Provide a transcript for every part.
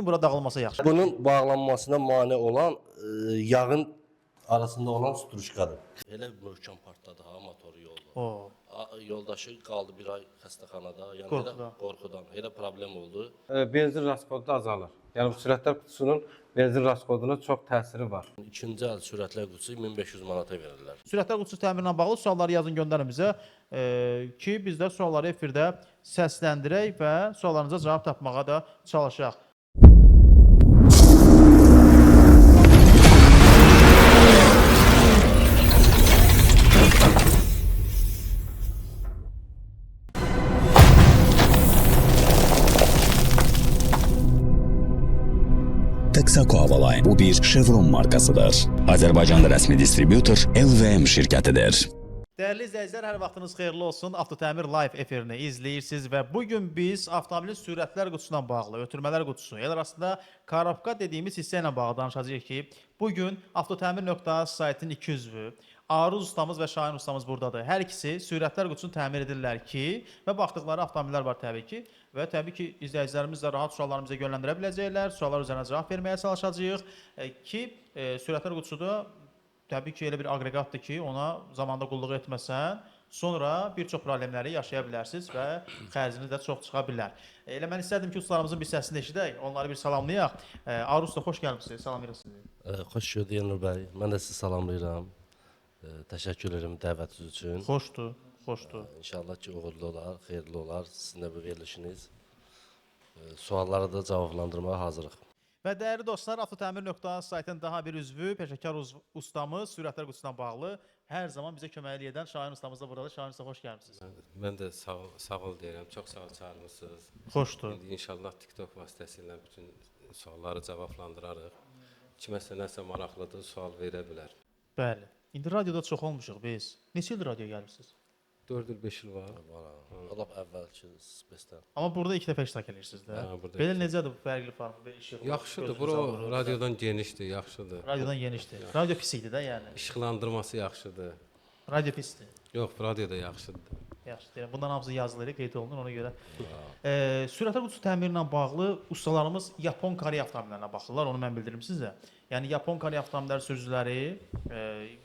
Bu gün bura dağılmasa yaxşı. Bunun bağlanmasına mane olan yağın arasında olan struşkadır. Elə möhkəm partladı ha motoru yolda. O. Yoldaşı qaldı bir ay xəstəxanada. Yəni Qorxudan. Elə qorxudan. Elə problem oldu. Benzin rasxodu da azalır. Yəni bu sürətlər qutusunun benzin rasxoduna çox təsiri var. İkinci əl sürətlər qutusu 1500 manata verirlər. Sürətlər qutusu təmirinə bağlı sualları yazın, göndərin bizə ki, biz də sualları efirdə səsləndirək və suallarınıza cavab tapmağa da çalışaq. Texaco Havaline bu bir Chevron markasıdır. Azərbaycanda rəsmi distributor LVM şirkətidir. Dəyərli izləyicilər, hər vaxtınız xeyirli olsun. Avtotəmir live efirini izləyirsiniz və bu gün biz avtomobilin sürətlər qutusuna bağlı, ötürmələr qutusu, el arasında karobka dediyimiz hissə ilə bağlı danışacağıq ki, bu gün avtotəmir.az saytının iki üzvü Aruz ustamız və Şahin ustamız buradadır. Hər ikisi sürətlər qutusunu təmir edirlər ki, və baxdıqları avtomobillər var təbii ki, və təbii ki, izləyicilərimiz də rahat suallarını bizə yönləndirə biləcəklər. Suallar üzərinə cavab verməyə çalışacağıq ki, sürətlər qutusu da təbii ki, elə bir aqreqatdır ki, ona zamanda qulluq etməsən, sonra bir çox problemləri yaşaya bilərsiniz və xərciniz də çox çıxa bilər. Elə mən istərdim ki, ustalarımızın bir səsini eşidək, onları bir salamlayaq. Aruz usta, xoş gəlmisiniz. Salamlayırıq sizi. Xoş gördük Elnur bəy. Mən də sizi salamlayıram. Təşəkkür edirəm dəvətiniz üçün. Xoşdur, xoşdur. İnşallah ki, uğurlu olar, xeyirli olar sizin də bu verilişiniz. Sualları da cavablandırmağa hazırıq. Və dəyərli dostlar, avtotəmir.az saytının daha bir üzvü, peşəkar ustamız, sürətlər qutusuna bağlı hər zaman bizə köməklik edən Şahin ustamız da buradadır. Şahin usta, xoş gəlmisiniz. Mən də sağ ol deyirəm. Çox sağ ol çağırmısınız. Xoşdur. İndi inşallah TikTok vasitəsilə bütün sualları cavablandırarıq. Kiməsə nəsə maraqlıdır, sual verə bilər. Bəli. İndi radioda çox olmuşuq biz. Neçə ildir radioya gəlmisiniz? 4 il, 5 il var. Lap əvvəlki spesdən. Amma burada ilk dəfə iştirak edirsiniz də. Hə, burada Belə necədir bu fərqli farklı bir işıq? Yaxşıdır. Bura radiodan genişdir, yaxşıdır. Radiodan genişdir. Radio pis idi də yəni. İşıqlandırması yaxşıdır. Radio pisdir. Yox, radio da yaxşıdır. Yaxşı deyirəm. Bunların hamısı yazılır, qeyd olunur ona görə. Sürətlər qutusu təmiri ilə bağlı ustalarımız Yapon Koreya avtomobillərinə baxırlar, onu mən bildirim sizə. Yəni Yapon Koreya avtomobilləri sürücüləri,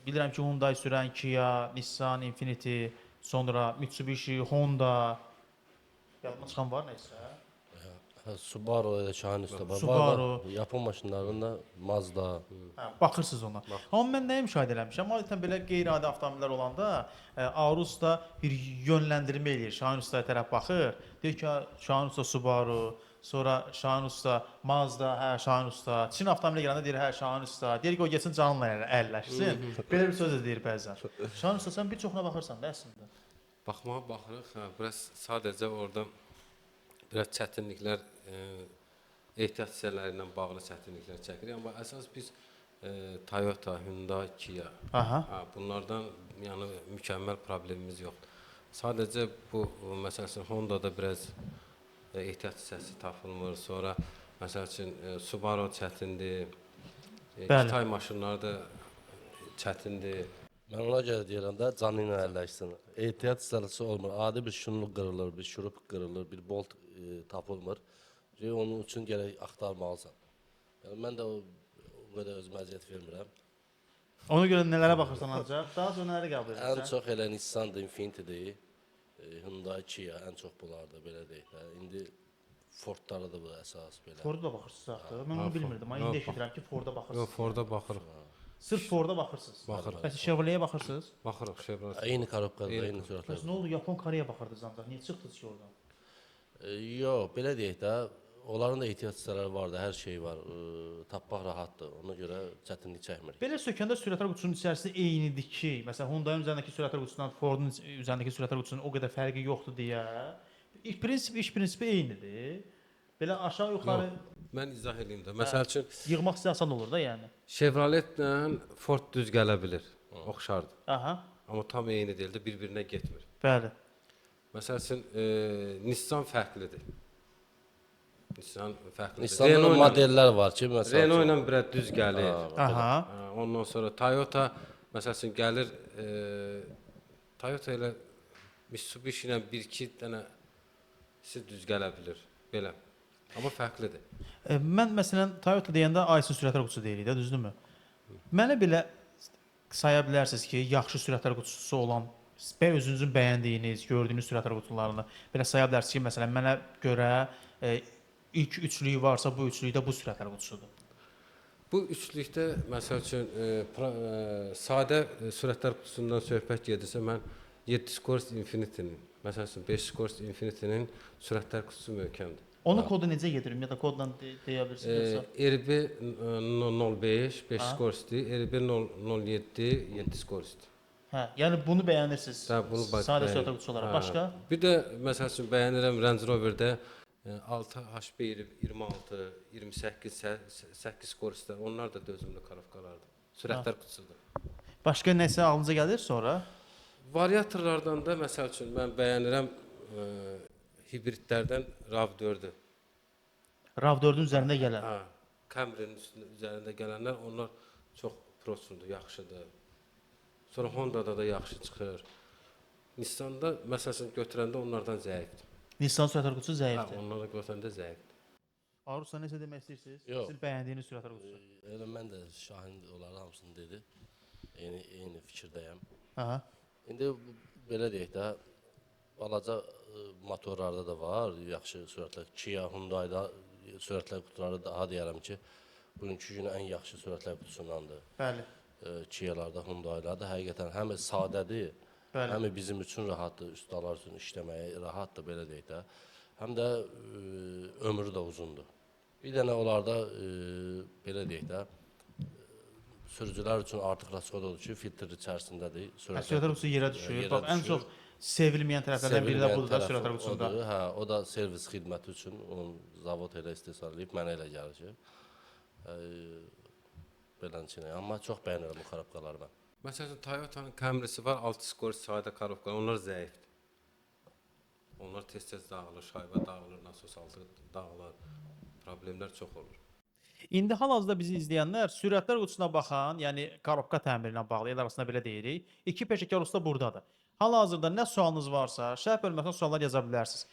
bilirəm ki, Hyundai sürən Kia, Nissan, Infiniti, sonra Mitsubishi, Honda. Yadıma çıxan var nəsə? Hə, Subaru elə Şahin üstə var. Subaru. Var, Yapon maşınlarında Mazda. Hə, baxırsınız ona. Amma mən nəyi müşahidə eləmişəm? Adətən belə qeyri-adi avtomobillər olanda Aruz da bir yönləndirmə eləyir. Şahin ustaya tərəf baxır. Deyir ki, "Ha, Şahin usta Subaru, sonra Şahin usta Mazda, hə Şahin usta." Çin avtomobili gələndə deyir, hə Şahin usta. Deyir ki, o getsin canınla əlləşsin. Belə bir söz də deyir bəzən. Şahin usta, sən bir çoxuna baxırsan da əslində. Baxmağa baxırıq, hə, biraz sadəcə orada biraz çətinliklər, ehtiyat hissələri ilə bağlı çətinliklər çəkirik, amma əsas biz Toyota, Hyundai, Kia. Aha. Hə, bunlardan yəni mükəmməl problemimiz yoxdur. Sadəcə bu məsəl üçün Honda-da biraz ehtiyat hissəsi tapılmır. Sonra məsəl üçün Subaru çətindir. Bəli. Kitay maşınları da çətindir. Mən ona görə deyirəm də canı ilə əlləşsin. Ehtiyat hissəsi olmur. Adi bir şunluq qırılır, bir şurup qırılır, bir bolt tapılmır. Ki, onun üçün gərək axtarmalısan. Yəni mən də o qədər özümə əziyyət vermirəm. Ona görə nələrə baxırsan ancaq? Daha sonra nələri qəbul Ən edirsən? çox elə Nissan-dır, Infiniti-dir, Hyundai, Kia ən çox bunlardır, belə deyək də. İndi Ford-lara da bu əsas belə. Ford-a da baxırsınız axı. Mən onu bilmirdim. Amma indi eşidirəm ki, Ford-a baxırsınız. Yox, Ford-a baxırıq. Sırf Ford-a baxırsınız. Baxırıq. Bəs Chevrolet-yə baxırsınız? Baxırıq Chevrolet. Eyni korobkada, eyni sürətlər. Bəs nə oldu? Yapon Koreya baxırdınız ancaq. Niyə çıxdınız ki oradan? Yox, belə deyək də, onların da ehtiyat hissələri var da, hər şey var. Tapmaq rahatdır. Ona görə çətinlik çəkmirik. Belə sökəndə sürətlər qutusunun içərisi eynidir ki, məsələn Hyundai-ın üzərindəki sürətlər qutusundan Ford-un üzərindəki sürətlər qutusunun o qədər fərqi yoxdur deyə. İş prinsipi, iş prinsipi eynidir. Belə aşağı yuxarı Mən izah eləyim də. Məsəl üçün yığmaq sizə asan olur da yəni. Chevrolet-lə Ford düz gələ bilir. Oxşardır. Aha. Amma tam eyni deyil də, bir-birinə getmir. Bəli. Məsəl üçün Nissan fərqlidir. Nissan fərqlidir. Nissan-da da Renault ilə- modellər var ki, məsəl Renault ilə biraz düz gəlir. Aha. Hə, ondan sonra Toyota məsəl üçün gəlir, Toyota ilə Mitsubishi ilə bir-iki dənə siz düz gələ bilir. Belə. Amma fərqlidir. Mən məsələn Toyota deyəndə Aisin sürətlər qutusu deyirik də, düzdürmü? Mənə belə saya bilərsiniz ki, yaxşı sürətlər qutusu olan özünüzün bəyəndiyiniz, gördüyünüz sürətlər qutularını belə saya bilərsiniz ki, məsələn mənə görə ilk üçlüyü varsa bu üçlükdə bu sürətlər qutusudur. Bu üçlükdə məsəl üçün sadə sürətlər qutusundan söhbət gedirsə, mən 7 Scores Infinity-nin, məsəl üçün 5 Scores Infinity-nin sürətlər qutusu möhkəmdir. Onun kodu necə gedir? Ümumiyyətlə kodla deyə bilirsiniz yoxsa? RB 05 5 Scores'dir, RB 07 7 Scores'dir. Hə, yəni bunu bəyənirsiniz. Hə, bunu sadə sürətlər qutusu olaraq. Başqa? Bir də məsəl üçün bəyənirəm Range Rover-də 6 HB 26, 28, 8 Scores'lər, onlar da dözümlü karovkalardır. Sürətlər qutusudur. Başqa nəsə ağlınıza gəlir sonra? Variatorlardan da məsəl üçün mən bəyənirəm hibridlərdən RAV4-ü. RAV4-ün üzərində gələn. Hə, Camry-nin üzərində gələnlər onlar çox prosundur, yaxşıdır. Sonra Honda-da da yaxşı çıxır. Nissan-da məsəl üçün götürəndə onlardan zəifdir. Nissan sürətlər qutusu Hə, zəifdir. onları götürəndə zəifdir. Arus, sən nəsə demək istəyirsiniz? Yox. Sizin bəyəndiyiniz sürətlər qutusu. Elə mən də Şahin onların hamısını dedi. Eyni fikirdəyəm. Aha. İndi belə deyək də, balaca motorlarda da var yaxşı sürətlər. Kia, Hyundai-da sürətlər qutuları daha deyərəm ki, bugünkü günün ən yaxşı sürətlər qutusundandır. Bəli. Kia-larda, Hyundai-larda həqiqətən həm sadədir, Bəli. həm bizim üçün rahatdır, ustalar üçün işləməyə rahatdır, belə deyək də. Həm də ömrü də uzundur. Bir dənə onlarda belə deyək də, sürücülər üçün artıq rasxod odur ki, filtr içərisindədir. Sürətlər qutusu yerə düşür. Bax, ən çox sevilməyən tərəflərdən biri də budur da sürətlər qutusunda. Odur, hə, o da servis xidməti üçün onun zavod elə istehsal edib, mənə elə gəlir ki. Beləncə, amma çox bəyənirəm bu karobkaları mən. Məsəl üçün Toyota-nın Camry-si var, 6 Scores sadə karovkalar, onlar zəifdir. Onlar tez-tez dağılır, şayba dağılır, nasos altı dağılır. Problemlər çox olur. İndi hal-hazırda bizi izləyənlər sürətlər qutusuna baxan, yəni karobka təmiri ilə bağlı, el arasında belə deyirik. İki peşəkar usta burdadır. Hal-hazırda nə sualınız varsa, şərh bölməsinə suallar yaza bilərsiniz.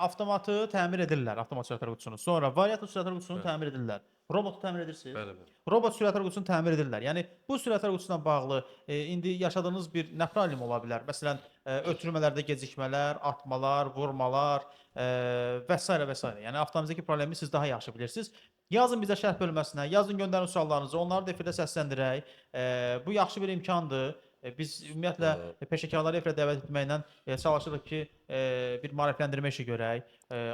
Avtomatı təmir edirlər, avtomat sürətlər qutusunu. Sonra variator sürətlər qutusunu təmir edirlər. Robotu təmir edirsiniz. Bəli, bəli. Robot sürətlər qutusunu təmir edirlər. Yəni bu sürətlər qutusuna bağlı indi yaşadığınız bir nə problem ola bilər? Məsələn, ötürmələrdə gecikmələr, atmalar, vurmalar və s. və s. Yəni avtomobilimizdəki problemi siz daha yaxşı bilirsiniz. Yazın bizə şərh bölməsinə, yazın göndərin suallarınızı, onları da efirdə səsləndirək. Bu yaxşı bir imkandır. Biz ümumiyyətlə peşəkarları efirə dəvət etməklə çalışırıq ki, bir maarifləndirmə işi görək.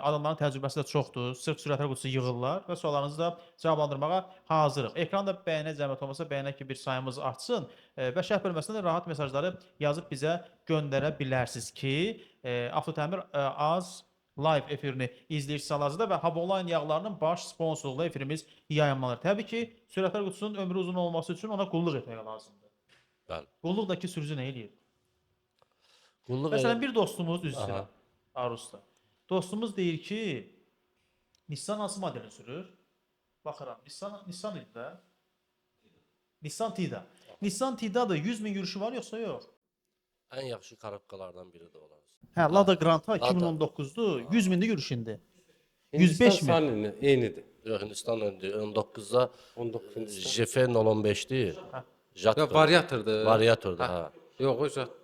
Adamların təcrübəsi də çoxdur. Sırf sürətlər qutusu yığırlar və suallarınızı da cavablandırmağa hazırıq. Ekranda bəyənək zəhmət olmasa, bəyənək ki, bir sayımız artsın və şərh bölməsinə də rahat mesajları yazıb bizə göndərə bilərsiniz ki, Avtotəmir az live efirini izləyirsiniz hal-hazırda və Havoline yağlarının baş sponsorluğu efirimiz yayımlanır. Təbii ki, sürətlər qutusunun ömrü uzun olması üçün ona qulluq etmək lazımdır. Bəli. Qulluqdakı sürücü nə eləyir? Qulluq Məsələn, bir dostumuz, üzr istəyirəm, Arusda. Dostumuz deyir ki, Nissan hansı modelini sürür? Baxıram, Nissan idi də. Nissan Tiida. Nissan Tiida'da 100 min yürüyüşü var yoxsa yox? Ən yaxşı karobkalardan biri də olar. Hə, Lada Granta Lada. 2019-dur, 100 mində yürüyüş indi. 105 min. Hindistan eynidir. Yox, Hindistan öndür. 19-da 19 Hindistan. JF 015-dir. Yox, variatordur. Variatordur, hə. Yox, o jat.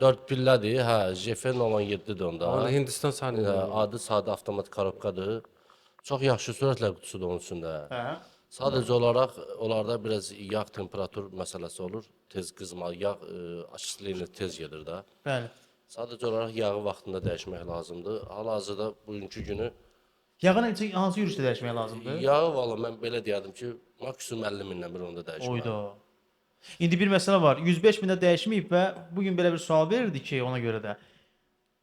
4 pillədir, hə, JF 017-dir onda. Onu Hindistan Sunny. Hə, adi sadə avtomat karobkadır. Çox yaxşı sürətlər qutusudur onun üstündə. Hə. Sadəcə olaraq onlarda biraz yağ temperatur məsələsi olur. Tez qızma, yağ açıqlığına tez gedir də. Bəli. Sadəcə olaraq yağı vaxtında dəyişmək lazımdır. Hal-hazırda bugünkü günü Yağı necə hansı yürüyüşdə dəyişmək lazımdır? yağı valla mən belə deyərdim ki, maksimum 50 mindən bir onda dəyişmək. Oyda. İndi bir məsələ var. 105 mində dəyişməyib və bu gün belə bir sual verirdi ki, ona görə də.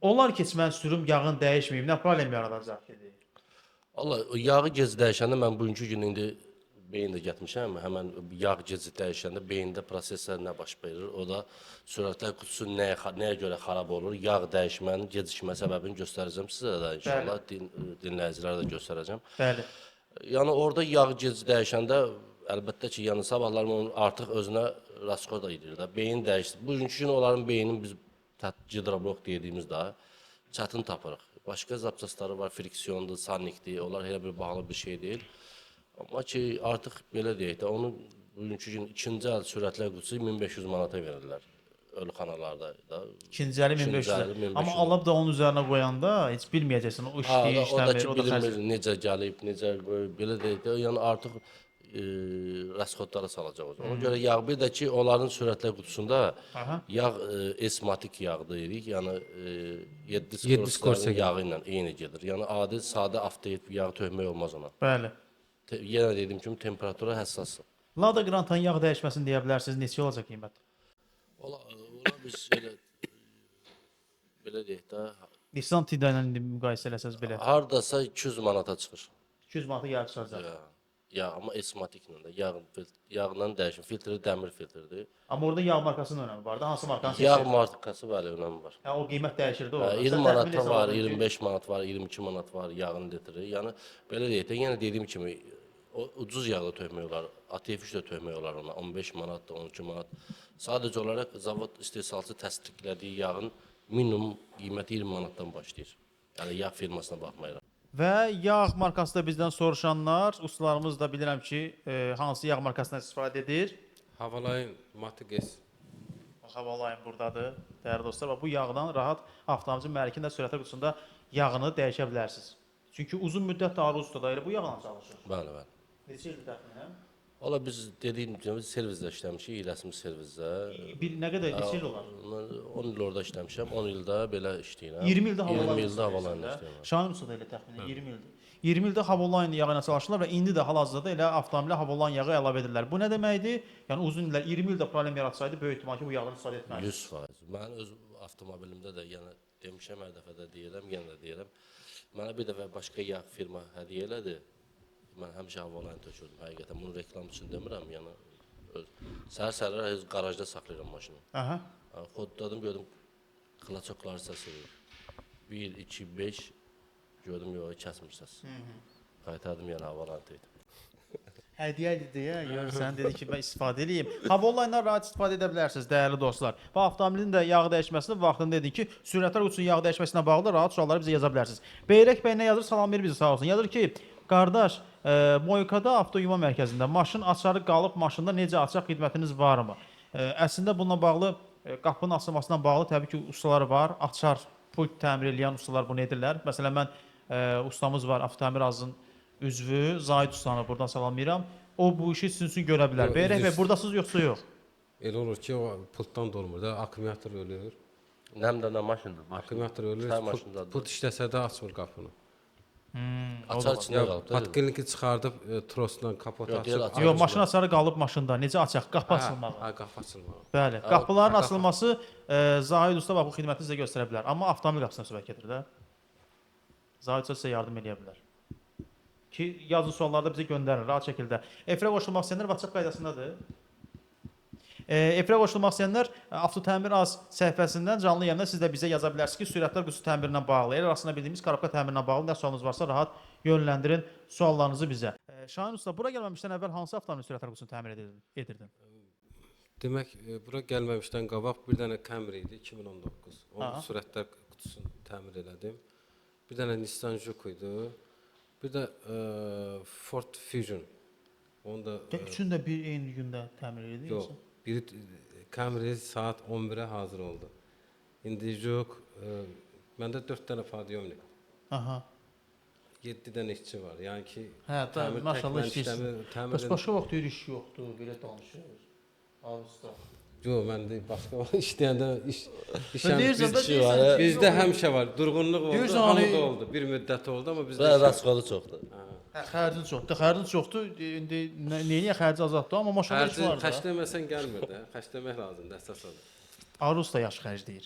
Onlar ki, mən sürüm yağın dəyişməyib, nə problem yaradacaq ki? Valla o yağı gec dəyişəndə mən bugünkü gün indi beyində getmişəm. Həmən yağ gec dəyişəndə beyində proseslər nə baş verir? O da sürətlər qutusu nəyə görə xarab olur? Yağ dəyişmənin gecikmə səbəbini göstərəcəm sizə də inşallah dinləyicilərə də göstərəcəm. Bəli. Yəni orada yağ gec dəyişəndə əlbəttə ki, yəni sabahlar onun artıq özünə rasxod edir də. Beyin dəyişdi. Bugünkü gün onların beynini biz gidroblok dediyimiz də çətin tapırıq. Başqa zapçastları var, friksiyondur, sannikdir. Onlar elə bir bahalı bir şey deyil. Amma ki artıq belə deyək də, onu bugünkü gün ikinci əl sürətlər qutusu 1500 manata verirlər ölüxanalarda da. İkinci əli 1500. İkinci əli 1500. Amma alıb da onun üzərinə qoyanda heç bilməyəcəksən o Ha, işləyir, o da işləmir, ki o da xərc. bilinmir necə gəlib, necə belə deyək də, yəni artıq rasxodlara salacaq o zaman. Ona görə yağ bir də ki onların sürətlər qutusunda Aha. yağ esmatik yağ deyirik. Yəni 7 7 skorsa yağı ilə eyni gedir. Yəni adi sadə avtoyet yağı tökmək olmaz ona. Bəli. Yenə dediyim kimi temperatura həssasdır. Lada Granta'nın yağ dəyişməsini deyə bilərsiniz, neçə olacaq qiymət? Ola biz elə belə deyək də, Nissan Tiida ilə indi müqayisə eləsəz belə hardasa 200 manata çıxır. 200 manata gəlib çıxacaq. Ya, amma esmatiklə də yağla dəyişim. Filtri dəmir filtrdir. Amma orada yağ markasının önəmi var da, hansı markanı Yağ seçir? markası bəli önəmi var. Hə, o qiymət dəyişirdi Hə, orada. 20 Sən təxmin manata hesab var, edin ki, 25 manat var, 22 manat var yağın litri. Yəni belə deyək də, yenə dediyim kimi o ucuz yağ da tökmək olar, ATF3 də tökmək olar ona, 15 manat da, 12 manat. Sadəcə olaraq zavod istehsalçı təsdiqlədiyi yağın minimum qiyməti 20 manatdan başlayır. Yəni yağ firmasına baxmayaraq. Və yağ markası da bizdən soruşanlar, ustalarımız da bilirəm ki, hansı yağ markasından istifadə edir. Havaline Matic S. Havaline burdadır, dəyərli dostlar. Və bu yağdan rahat avtomobilin mühərrikində sürətlər qutusunda yağını dəyişə bilərsiniz. Çünki uzun müddət də Aruz usta da elə bu yağla çalışır. Bəli, bəli. Neçə ildir təxminən? Valla biz dediyim kimi biz servisdə işləmişik, rəsmi servisdə. Bir nə qədər neçə il olar? Mən 10 il orada işləmişəm, 10 ildə belə işləyirəm. 20 ildə Havaline 20 ildə Havaline işləyirəm. Şahin usta da elə təxminən 20 ildir. 20 ildə Havaline yağı ilə çalışırlar və indi də hal-hazırda da elə avtomobilə Havaline yağı əlavə edirlər. Bu nə deməkdir? Yəni uzun illər 20 ildə problem yaratsaydı böyük ehtimal ki, bu yağdan istifadə etməzdi. 100%. Mənim öz avtomobilimdə də yəni demişəm hər dəfə də deyirəm, yenə də deyirəm. Mənə bir dəfə başqa yağ firma hədiyyə elədi. Mən həmişə Havaline tökürdüm. Həqiqətən bunu reklam üçün demirəm, yəni öz səhər-səhər öz qarajda saxlayıram maşını. Aha. Ha, Xodladım gördüm klaçokları səs eləyir. 1 2 5 gördüm yox kəsmir səs. Qaytardım yenə Havaline tökdüm. Hədiyyə idi deyə görürsən, dedi ki, mən istifadə eləyim. Havaline-dan rahat istifadə edə bilərsiniz, dəyərli dostlar. Və avtomobilin də yağ dəyişməsini vaxtında edin ki, sürətlər qutusunun yağ dəyişməsinə bağlı rahat sualları bizə yaza bilərsiniz. Beyrək bəy nə yazır? Salam verir bizə sağ olsun. Yazır ki, qardaş, Moykada avto yuma mərkəzində maşın açarı qalıb maşında necə açaq xidmətiniz varmı? Əslində bununla bağlı qapının açılmasına bağlı təbii ki, ustalar var. Açar, pult təmir eləyən ustalar bunu edirlər. Məsələn mən ustamız var, Avtotämir Azın üzvü Zahid ustanı buradan salamlayıram. O bu işi sizin üçün görə bilər. Yox, Beyrək bəy, üzr- buradasınız yoxsa yox? Elə olur ki, o pultdan da olmur da, akkumulyator ölür. Nəm də nə maşındır? Maşın. Akkumulyator ölür, Çay maşındadır. pult işləsə də açmır qapını. Açar içində qalıb da. Patkilinki çıxardıb trosla kapotu Yox, deyir, açıb. açar. Yox, maşın açarı qalıb maşında. Necə açaq? Qapı açılmağı. Ha, qapı açılmağı. Bəli, qapıların açılması Zahid usta bax bu xidməti sizə göstərə bilər. Amma avtomobil qapısına söhbət gedir də. Zahid usta sizə yardım eləyə bilər. Ki yazın sualları da bizə göndərin rahat şəkildə. Efirə qoşulmaq istəyənlər WhatsApp qaydasındadır. Efirə qoşulmaq istəyənlər Avtotämir Az səhifəsindən canlı yayında siz də bizə yaza bilərsiniz ki, sürətlər qutusu təmirinə bağlı, el arasında bildiyimiz korobka təmirinə bağlı nə sualınız varsa rahat yönləndirin suallarınızı bizə. Şahin usta, bura gəlməmişdən əvvəl hansı avtomobil sürətlər qutusunu təmir edirdin? Demək, bura gəlməmişdən qabaq bir dənə Camry idi 2019. Onun Aha. sürətlər qutusunu təmir elədim. Bir dənə Nissan Juke idi. Bir də Ford Fusion. Onu da Üçünü də bir eyni gündə təmir edirdin yox, biri Camry saat 11-ə hazır oldu. İndi Juke məndə 4 dənə podiyomnik. Aha. 7 dənə işçi var. Yəni ki, Hə, da, təmir tək maşallah mən işləyirsin. işləmir, Bəs təmirin başqa vaxt deyir iş yoxdur, belə danışır. Al usta. Yox, məndə başqa işləyəndə iş iş Və deyirsən də işi var, deyirsən hə? ki, Bizdə həmişə var. Durğunluq oldu, Deyirsən, hamıda hani- oldu. Bir müddət oldu, amma bizdə Və işə- rasxodu çoxdur. Hə, xərcin çoxdur, xərcin çoxdur. İndi nə xərci azaltdı, amma maşında iş Xərci var da. xərcləməsən gəlmir də. Xərcləmək lazımdır əsas odur. Arus da yaxşı xərcləyir.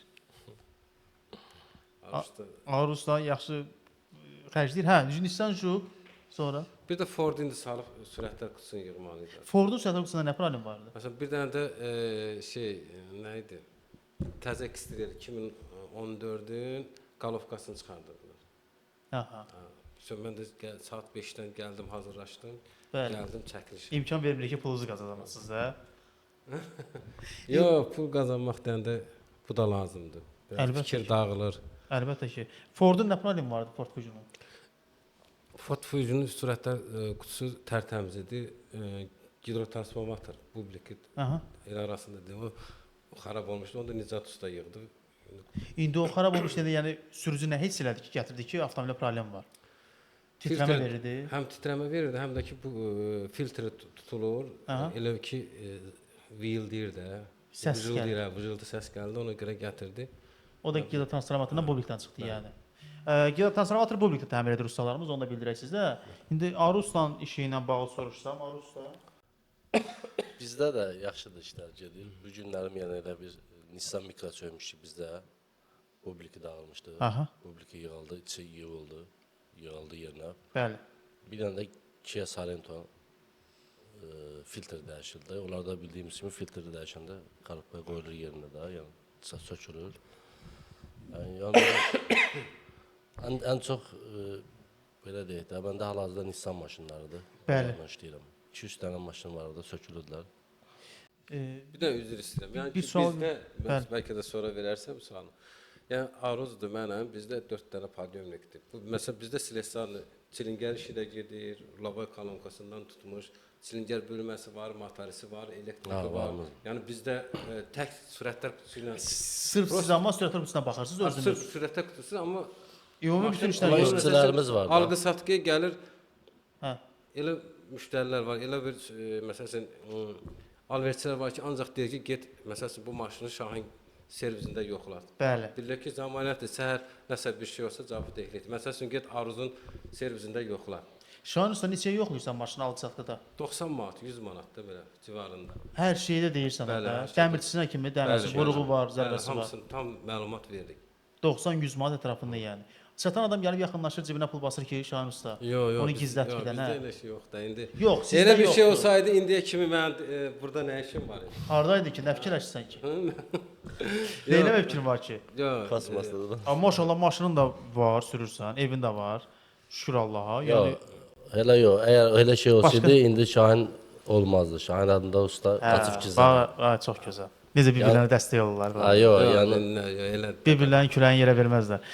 Aruşda. Arus da yaxşı xərcləyir. Hə, Nissan Juke sonra Bir də Ford indi salıb sürətlər qutusunu yığmalıydı. Fordun sürətlər qutusunda nə problem vardı? Məsələn, bir dənə də şey nə idi? Təzə X-Trail 2014-ün qalovkasını çıxardırdılar. Aha. Hə. Sonra mən də saat 5-dən gəldim, hazırlaşdım. Bəli. Gəldim çəkiliş. İmkan vermir ki, pulunuzu qazanasınız da. Yox, pul qazanmaq deyəndə bu da lazımdır. Biraz Əlbəttə fikir dağılır. Əlbəttə ki. Fordun nə problemi vardı Ford Fusion'un? Ford Fusion'un sürətlər qutusu tərtəmiz idi. Gidrotransformator publiki elə arasında deyim, o xarab olmuşdu. Onu da Nicat usta yığdı. İndi o xarab olmuş dedi, yəni sürücü nə hiss elədi ki, gətirdi ki, avtomobildə problem var? Titrəmə verirdi. Həm titrəmə verirdi, həm də ki bu filtr tutulur. Aha. Elə ki vıyıldayır da. Səs vıcıldayır, hə, vıcıltı səs gəldi, ona görə gətirdi. O da gidrotransformatordan Bublikdən çıxdı yəni. Gidrotransformator Bublikdə təmir edir ustalarımız, onu da bildirək sizə. İndi Arusla işi ilə bağlı soruşsam, Arusla Bizdə də yaxşıdır işlər gedir. Bu günlərim yəni elə bir Nissan Micra çökmüşdü bizdə. Publiki dağılmışdı. Aha. Publiki yığıldı, içi yığıldı. Yığıldı yerinə. Bəli. Bir dənə də Kia Sorento filtr dəyişildi. Onlar da bildiyimiz kimi filtri dəyişəndə korobka qoyulur yerinə də, yəni sökülür. Yəni ən çox belə deyək də, məndə hal-hazırda Nissan maşınlarıdır. Bəli. Onlarla işləyirəm. 2-3 dənə maşın var orada sökülürdülər. Bir də üzr istəyirəm. Yəni Bir ki, sual- bizdə Bəli. bəlkə də sonra verərsən sualını. Yəni Aruzdur mənəm, bizdə 4 dənə podyomnikdir. Bu məsələn bizdə slesarlı çilingər işi də gedir, lava kolonkasından tutmuş, çilingər bölməsi var, motorisi var, elektriki Ha, var. varmı? Yəni bizdə tək sürətlər qutusu ilə Sırf siz amma sürətlər qutusuna baxırsınız özünüz. sırf sürətlər qutusu amma Ümumi bütün işlər Amma görülür. işçilərimiz var da. Alqı-satqıya gəlir. Hə. Elə müştərilər var, elə bir məsəl üçün alverçilər var ki, ancaq deyir ki, get məsəl üçün bu maşını Şahin servisində yoxlat. Bəli. Deyirlər ki, zəmanətdir, səhər nəsə bir şey olsa cavabı deyilir. Məsəl üçün get Aruzun servisində yoxla. Şahin usta neçəyə yoxlayırsan maşını alqı-satqıda? 90 manat, 100 manat da belə civarında. Hər şeydə deyirsən Bəli, da. hər şeydə. Dəmirçisinə kimi dəmirçi, vuruğu var, zərbəsi var. Hamısını tam məlumat veririk. 90-100 manat ətrafında yəni. Çatan adam gəlib yaxınlaşır, cibinə pul basır ki, Şahin usta. Yox, yox. Onu gizlət bir dənə. Bizdə elə şey yoxdur da indi. Yox, sizdə Elə bir şey yoxdur. olsaydı indiyə kimi mən burada nə işim var idi? Hardaydı ki, nə fikirləşirsən ki? Neynəmə fikrin var ki? Yox. Plastmaslıdır da. Amma maşallah maşının da var, sürürsən, evin də var. Şükür Allaha. Yəni Yox, elə yox. Əgər elə şey olsaydı, indi Şahin olmazdı. Şahin adında usta qaçıb gizlənir. Hə, çox gözəl. Necə bir-birlərinə dəstək olurlar. Ha, yox, Yəni yəni nə, elə Bir-birlərinin kürəyini yerə verməzlər.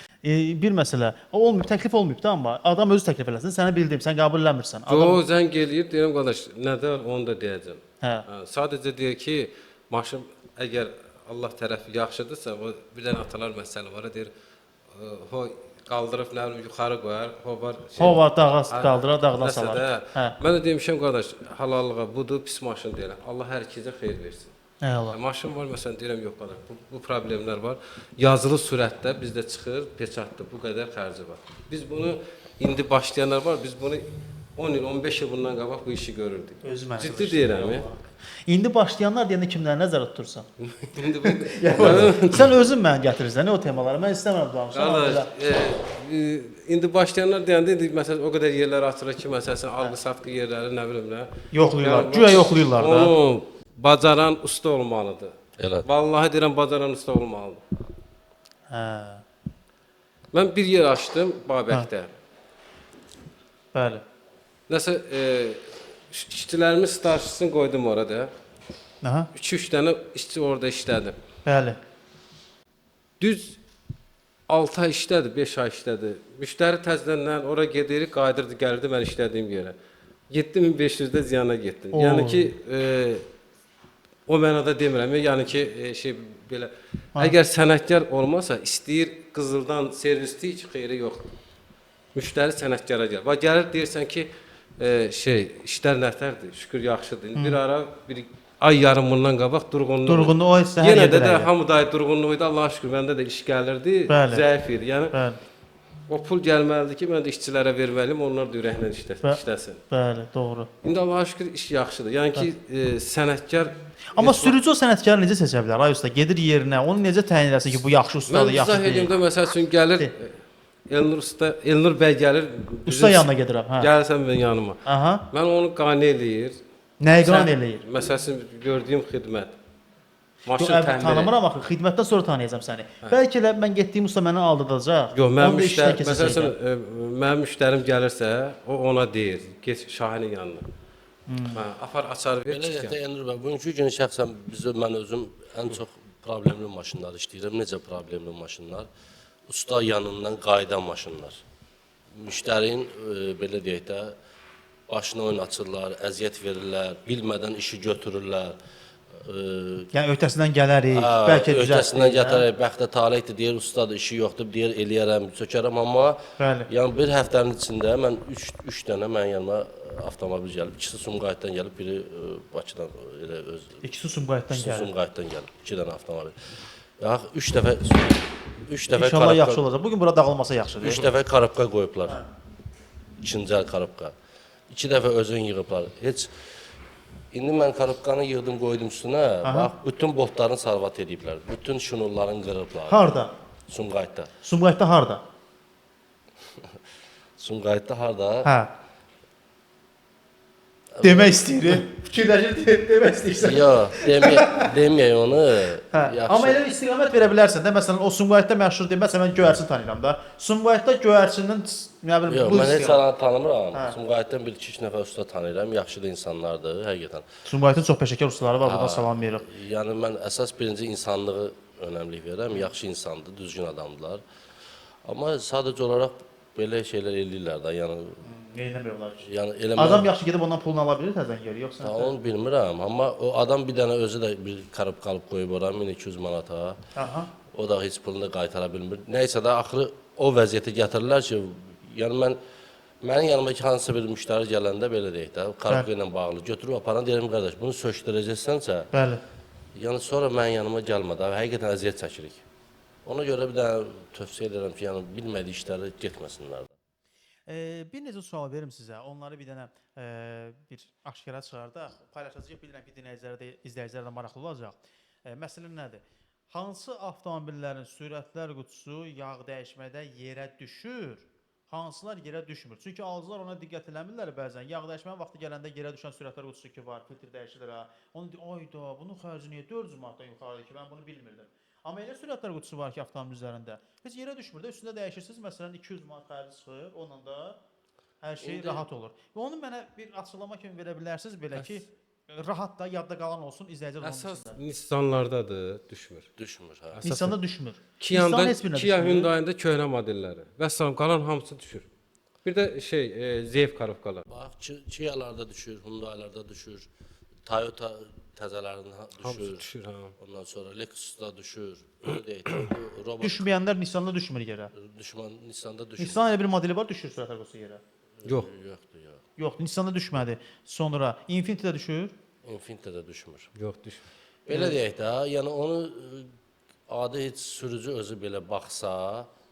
Bir məsələ, o olmayıb, təklif olmayıb da amma adam özü təklif eləsin. Səni bildim, sən qəbul eləmirsən. Adam Yox, zəng eləyir, deyirəm qardaş, nədir onu da deyəcəm. Hə. Hə, sadəcə deyir ki, maşın əgər Allah tərəfi yaxşıdırsa, o bir dənə atalar məsəli var, deyir, ho qaldırıb nə bilim yuxarı qoyar, ho var şey. Ho var dağa qaldırar, dağdan Nəsə salar. də. Hə. Mən də demişəm qardaş, halallığa budur, pis maşın deyirəm. Allah hər kəsə xeyir versin. Əla. Maşın var məsələn deyirəm yox qardaş, bu problemlər var. Yazılı surətdə bizdə çıxır, peçatdır, bu qədər xərci var. Biz bunu indi başlayanlar var, biz bunu 10 il, 15 il bundan qabaq bu işi görürdük. Özü mənə Ciddi deyirəm. Ya. İndi başlayanlar deyəndə kimləri nəzərdə tutursan? İndi bu Sən özün mənə gətirirsən o temaları. Mən istəmirəm danışam. Qardaş, indi başlayanlar deyəndə indi məsələn o qədər yerlər açılır ki, məsələn alqı-satqı yerləri, nə bilim nə. Yoxlayırlar. Yəni, Güya yoxlayırlar da. Onu bacaran usta olmalıdır. Elə. Vallahi deyirəm bacaran usta olmalıdır. Hə. Mən bir yer açdım Babəkdə. Bəli. Nəsə işçilərimiz starşısını qoydum orada. Aha. 2-3 dənə işçi orada işlədi. Bəli. Düz 6 ay işlədi, 5 ay işlədi. Müştəri təzədən ora gedir, qayıdırdı, gəlirdi mən işlədiyim yerə. 7500-də ziyana getdim. Oo. Yəni ki, o mənada demirəm. Yəni ki, şey belə əgər sənətkar olmasa, istəyir qızıldan servisli heç xeyri yoxdur. Müştəri sənətkara gəlir. Bax gəlir deyirsən ki, şey işlər nətərdir? Şükür yaxşıdır. İndi bir ara bir ay yarım bundan qabaq durğunluq. Durğunluq o hissə hər Yenə yerdə də elə. hamı da durğunluq idi. Allaha şükür məndə də iş gəlirdi, Bəli. zəif idi. Yəni Bəli. o pul gəlməlidir ki, mən də işçilərə verməliyim, onlar da ürəklə işləsin. Bəli, doğru. İndi Allaha şükür iş yaxşıdır. Yəni ki, sənətkar Amma sürücü o sənətkarı necə seçə bilər? Ay usta, gedir yerinə, onu necə təyin eləsin ki, bu yaxşı mən ustadır, yaxşı izah deyil. edeyim də məsəl üçün gəlir Elnur usta, Elnur bəy gəlir. Usta yanına gedirəm, hə. Gəlirsən mənim yanıma. Aha. Mən onu qane eləyir. Nəyi qane eləyir? Məsəl üçün gördüyüm xidmət. Yox, Maşın əvvəl təmir. tanımıram axı, xidmətdən sonra tanıyacağam səni. Bəlkə elə mən getdiyim usta məni aldadacaq. Yox, mənim Onu da işdən müştərim, məsəl üçün kəsəcəklər. mənim müştərim gəlirsə, o ona deyir, get Şahinin yanına. Hə, apar açar ver, Belə çıx deyək gəl. də Elnur bəy, bugünkü gün şəxsən biz mən özüm ən çox problemli maşınlar işləyirəm. Necə problemli maşınlar? usta yanından qayıdan maşınlar. Müştərinin belə deyək də başına oyun açırlar, əziyyət verirlər, bilmədən işi götürürlər. Yəni öhdəsindən gələrik, bəlkə düzəltdik. Öhdəsindən gətirək, bəxtə talihdir, deyir ustadır, işi yoxdur, deyir eləyərəm, sökərəm, amma Bəli. yəni bir həftənin içində mən 3 dənə mənim yanıma avtomobil gəlib. İkisi Sumqayıtdan gəlib, biri Bakıdan elə öz İkisi Sumqayıtdan İkisi gəlib. Sumqayıtdan gəlib, 2 dənə avtomobil. Bax 3 dəfə 3 dəfə İnşallah yaxşı olacaq. Bu gün bura dağılmasa yaxşıdır. 3 dəfə karobka qoyublar. İkinci əl karobka. 2 dəfə özün yığıblar. Heç indi mən karobkanı yığdım, qoydum üstünə. Bax, bütün boltlarını sarvat eləyiblər. Bütün şunurlarını qırıblar. Harda? Sumqayıtda. Sumqayıtda harda? Sumqayıtda harda? Hə. Demək istəyirik. Fikirləşir, demək istəyirsən. Yox, deməyək onu. Hə. Yaxşı. Amma elə istiqamət verə bilərsən də. Məsələn, o Sumqayıtda məşhur deyil. Məsələn, mən göyərçin tanıyıram da. Sumqayıtda göyərçinin nə bilim Yox, bu mən heç istiqamət. alanı tanımıram. Sumqayıtdan bir iki nəfər usta tanıyıram. Yaxşı da insanlardır, həqiqətən. Sumqayıtın çox peşəkar ustaları var. Buradan salamlayırıq. Yəni mən əsas birinci insanlığı önəmlik verirəm. Yaxşı insandır, düzgün adamdılar. Amma sadəcə olaraq belə şeylər eləyirlər də. Yəni Neynəmək olar ki? yəni elə Adam yaxşı gedib ondan pulunu ala bilir təzən geri, yoxsa? Ha, onu bilmirəm, amma o adam bir dənə özü də bir karobka alıb qoyub ora 1200 manata. Aha. O da heç pulunu da qaytara bilmir. Nəysə də axırı o vəziyyətə gətirirlər ki, yəni mənim yanıma ki hansısa bir müştəri gələndə belə deyək də, karobka ilə bağlı götürüb aparan deyirəm qardaş, bunu sökdürəcəksənsə, Bəli. yəni sonra mənim yanıma gəlmə də, həqiqətən əziyyət çəkirik. Ona görə bir dənə tövsiyə edirəm ki, yəni bilmədiyi işləri getməsinlər. Bir necə sual verim sizə. Onları bir dənə bir aşkara çıxardaq. Paylaşacağıq. Bilirəm ki, dinləyicilər də, izləyicilər də maraqlı olacaq. Məsələ nədir? Hansı avtomobillərin sürətlər qutusu yağ dəyişmədə yerə düşür? Hansılar yerə düşmür? Çünki alıcılar ona diqqət eləmirlər bəzən. Yağ dəyişmənin vaxtı gələndə yerə düşən sürətlər qutusu ki var, filtr dəyişilir ha. Onu deyir, ayda, bunun xərci niyə 400 manatdan yuxarıdır ki, mən bunu bilmirdim. Amma elə sürətlər qutusu var ki, avtomobil üzərində. Heç yerə düşmür də, üstündə dəyişirsiniz, məsələn 200 manat xərci çıxır, onunla da hər şey rahat olur. Və onu mənə bir açıqlama kimi verə bilərsiniz belə ki, rahat da yadda qalan olsun, izləyicilər onu Əsas bilsinlər. Nissanlardadır, düşmür. Düşmür hə. Nissanda düşmür. Kia'da, Nissanın heç birinə Kia düşmür. Hyundai-ın da köhnə modelləri. Vəssalam, qalan hamısı düşür. Bir də şey, ZF karobkalar. Bax, Kia-larda düşür, Hyundai-larda düşür, Toyota təzələrinin düşür. Hamısı düşür ha. Ondan sonra Lexus-da düşür. Belə deyək də, bu robot Düşməyənlər Nissanda düşmür yerə. düşmən Nissan-da düşür. Nissan elə bir modeli var, düşür sürətlər qutusu yerə. Yox. Yoxdur, yox. Yox, Nissanda düşmədi. Sonra Infiniti-də düşür. Infiniti-də düşmür. Yox, düşmür. Belə deyək də, yəni onu adi heç sürücü özü belə baxsa,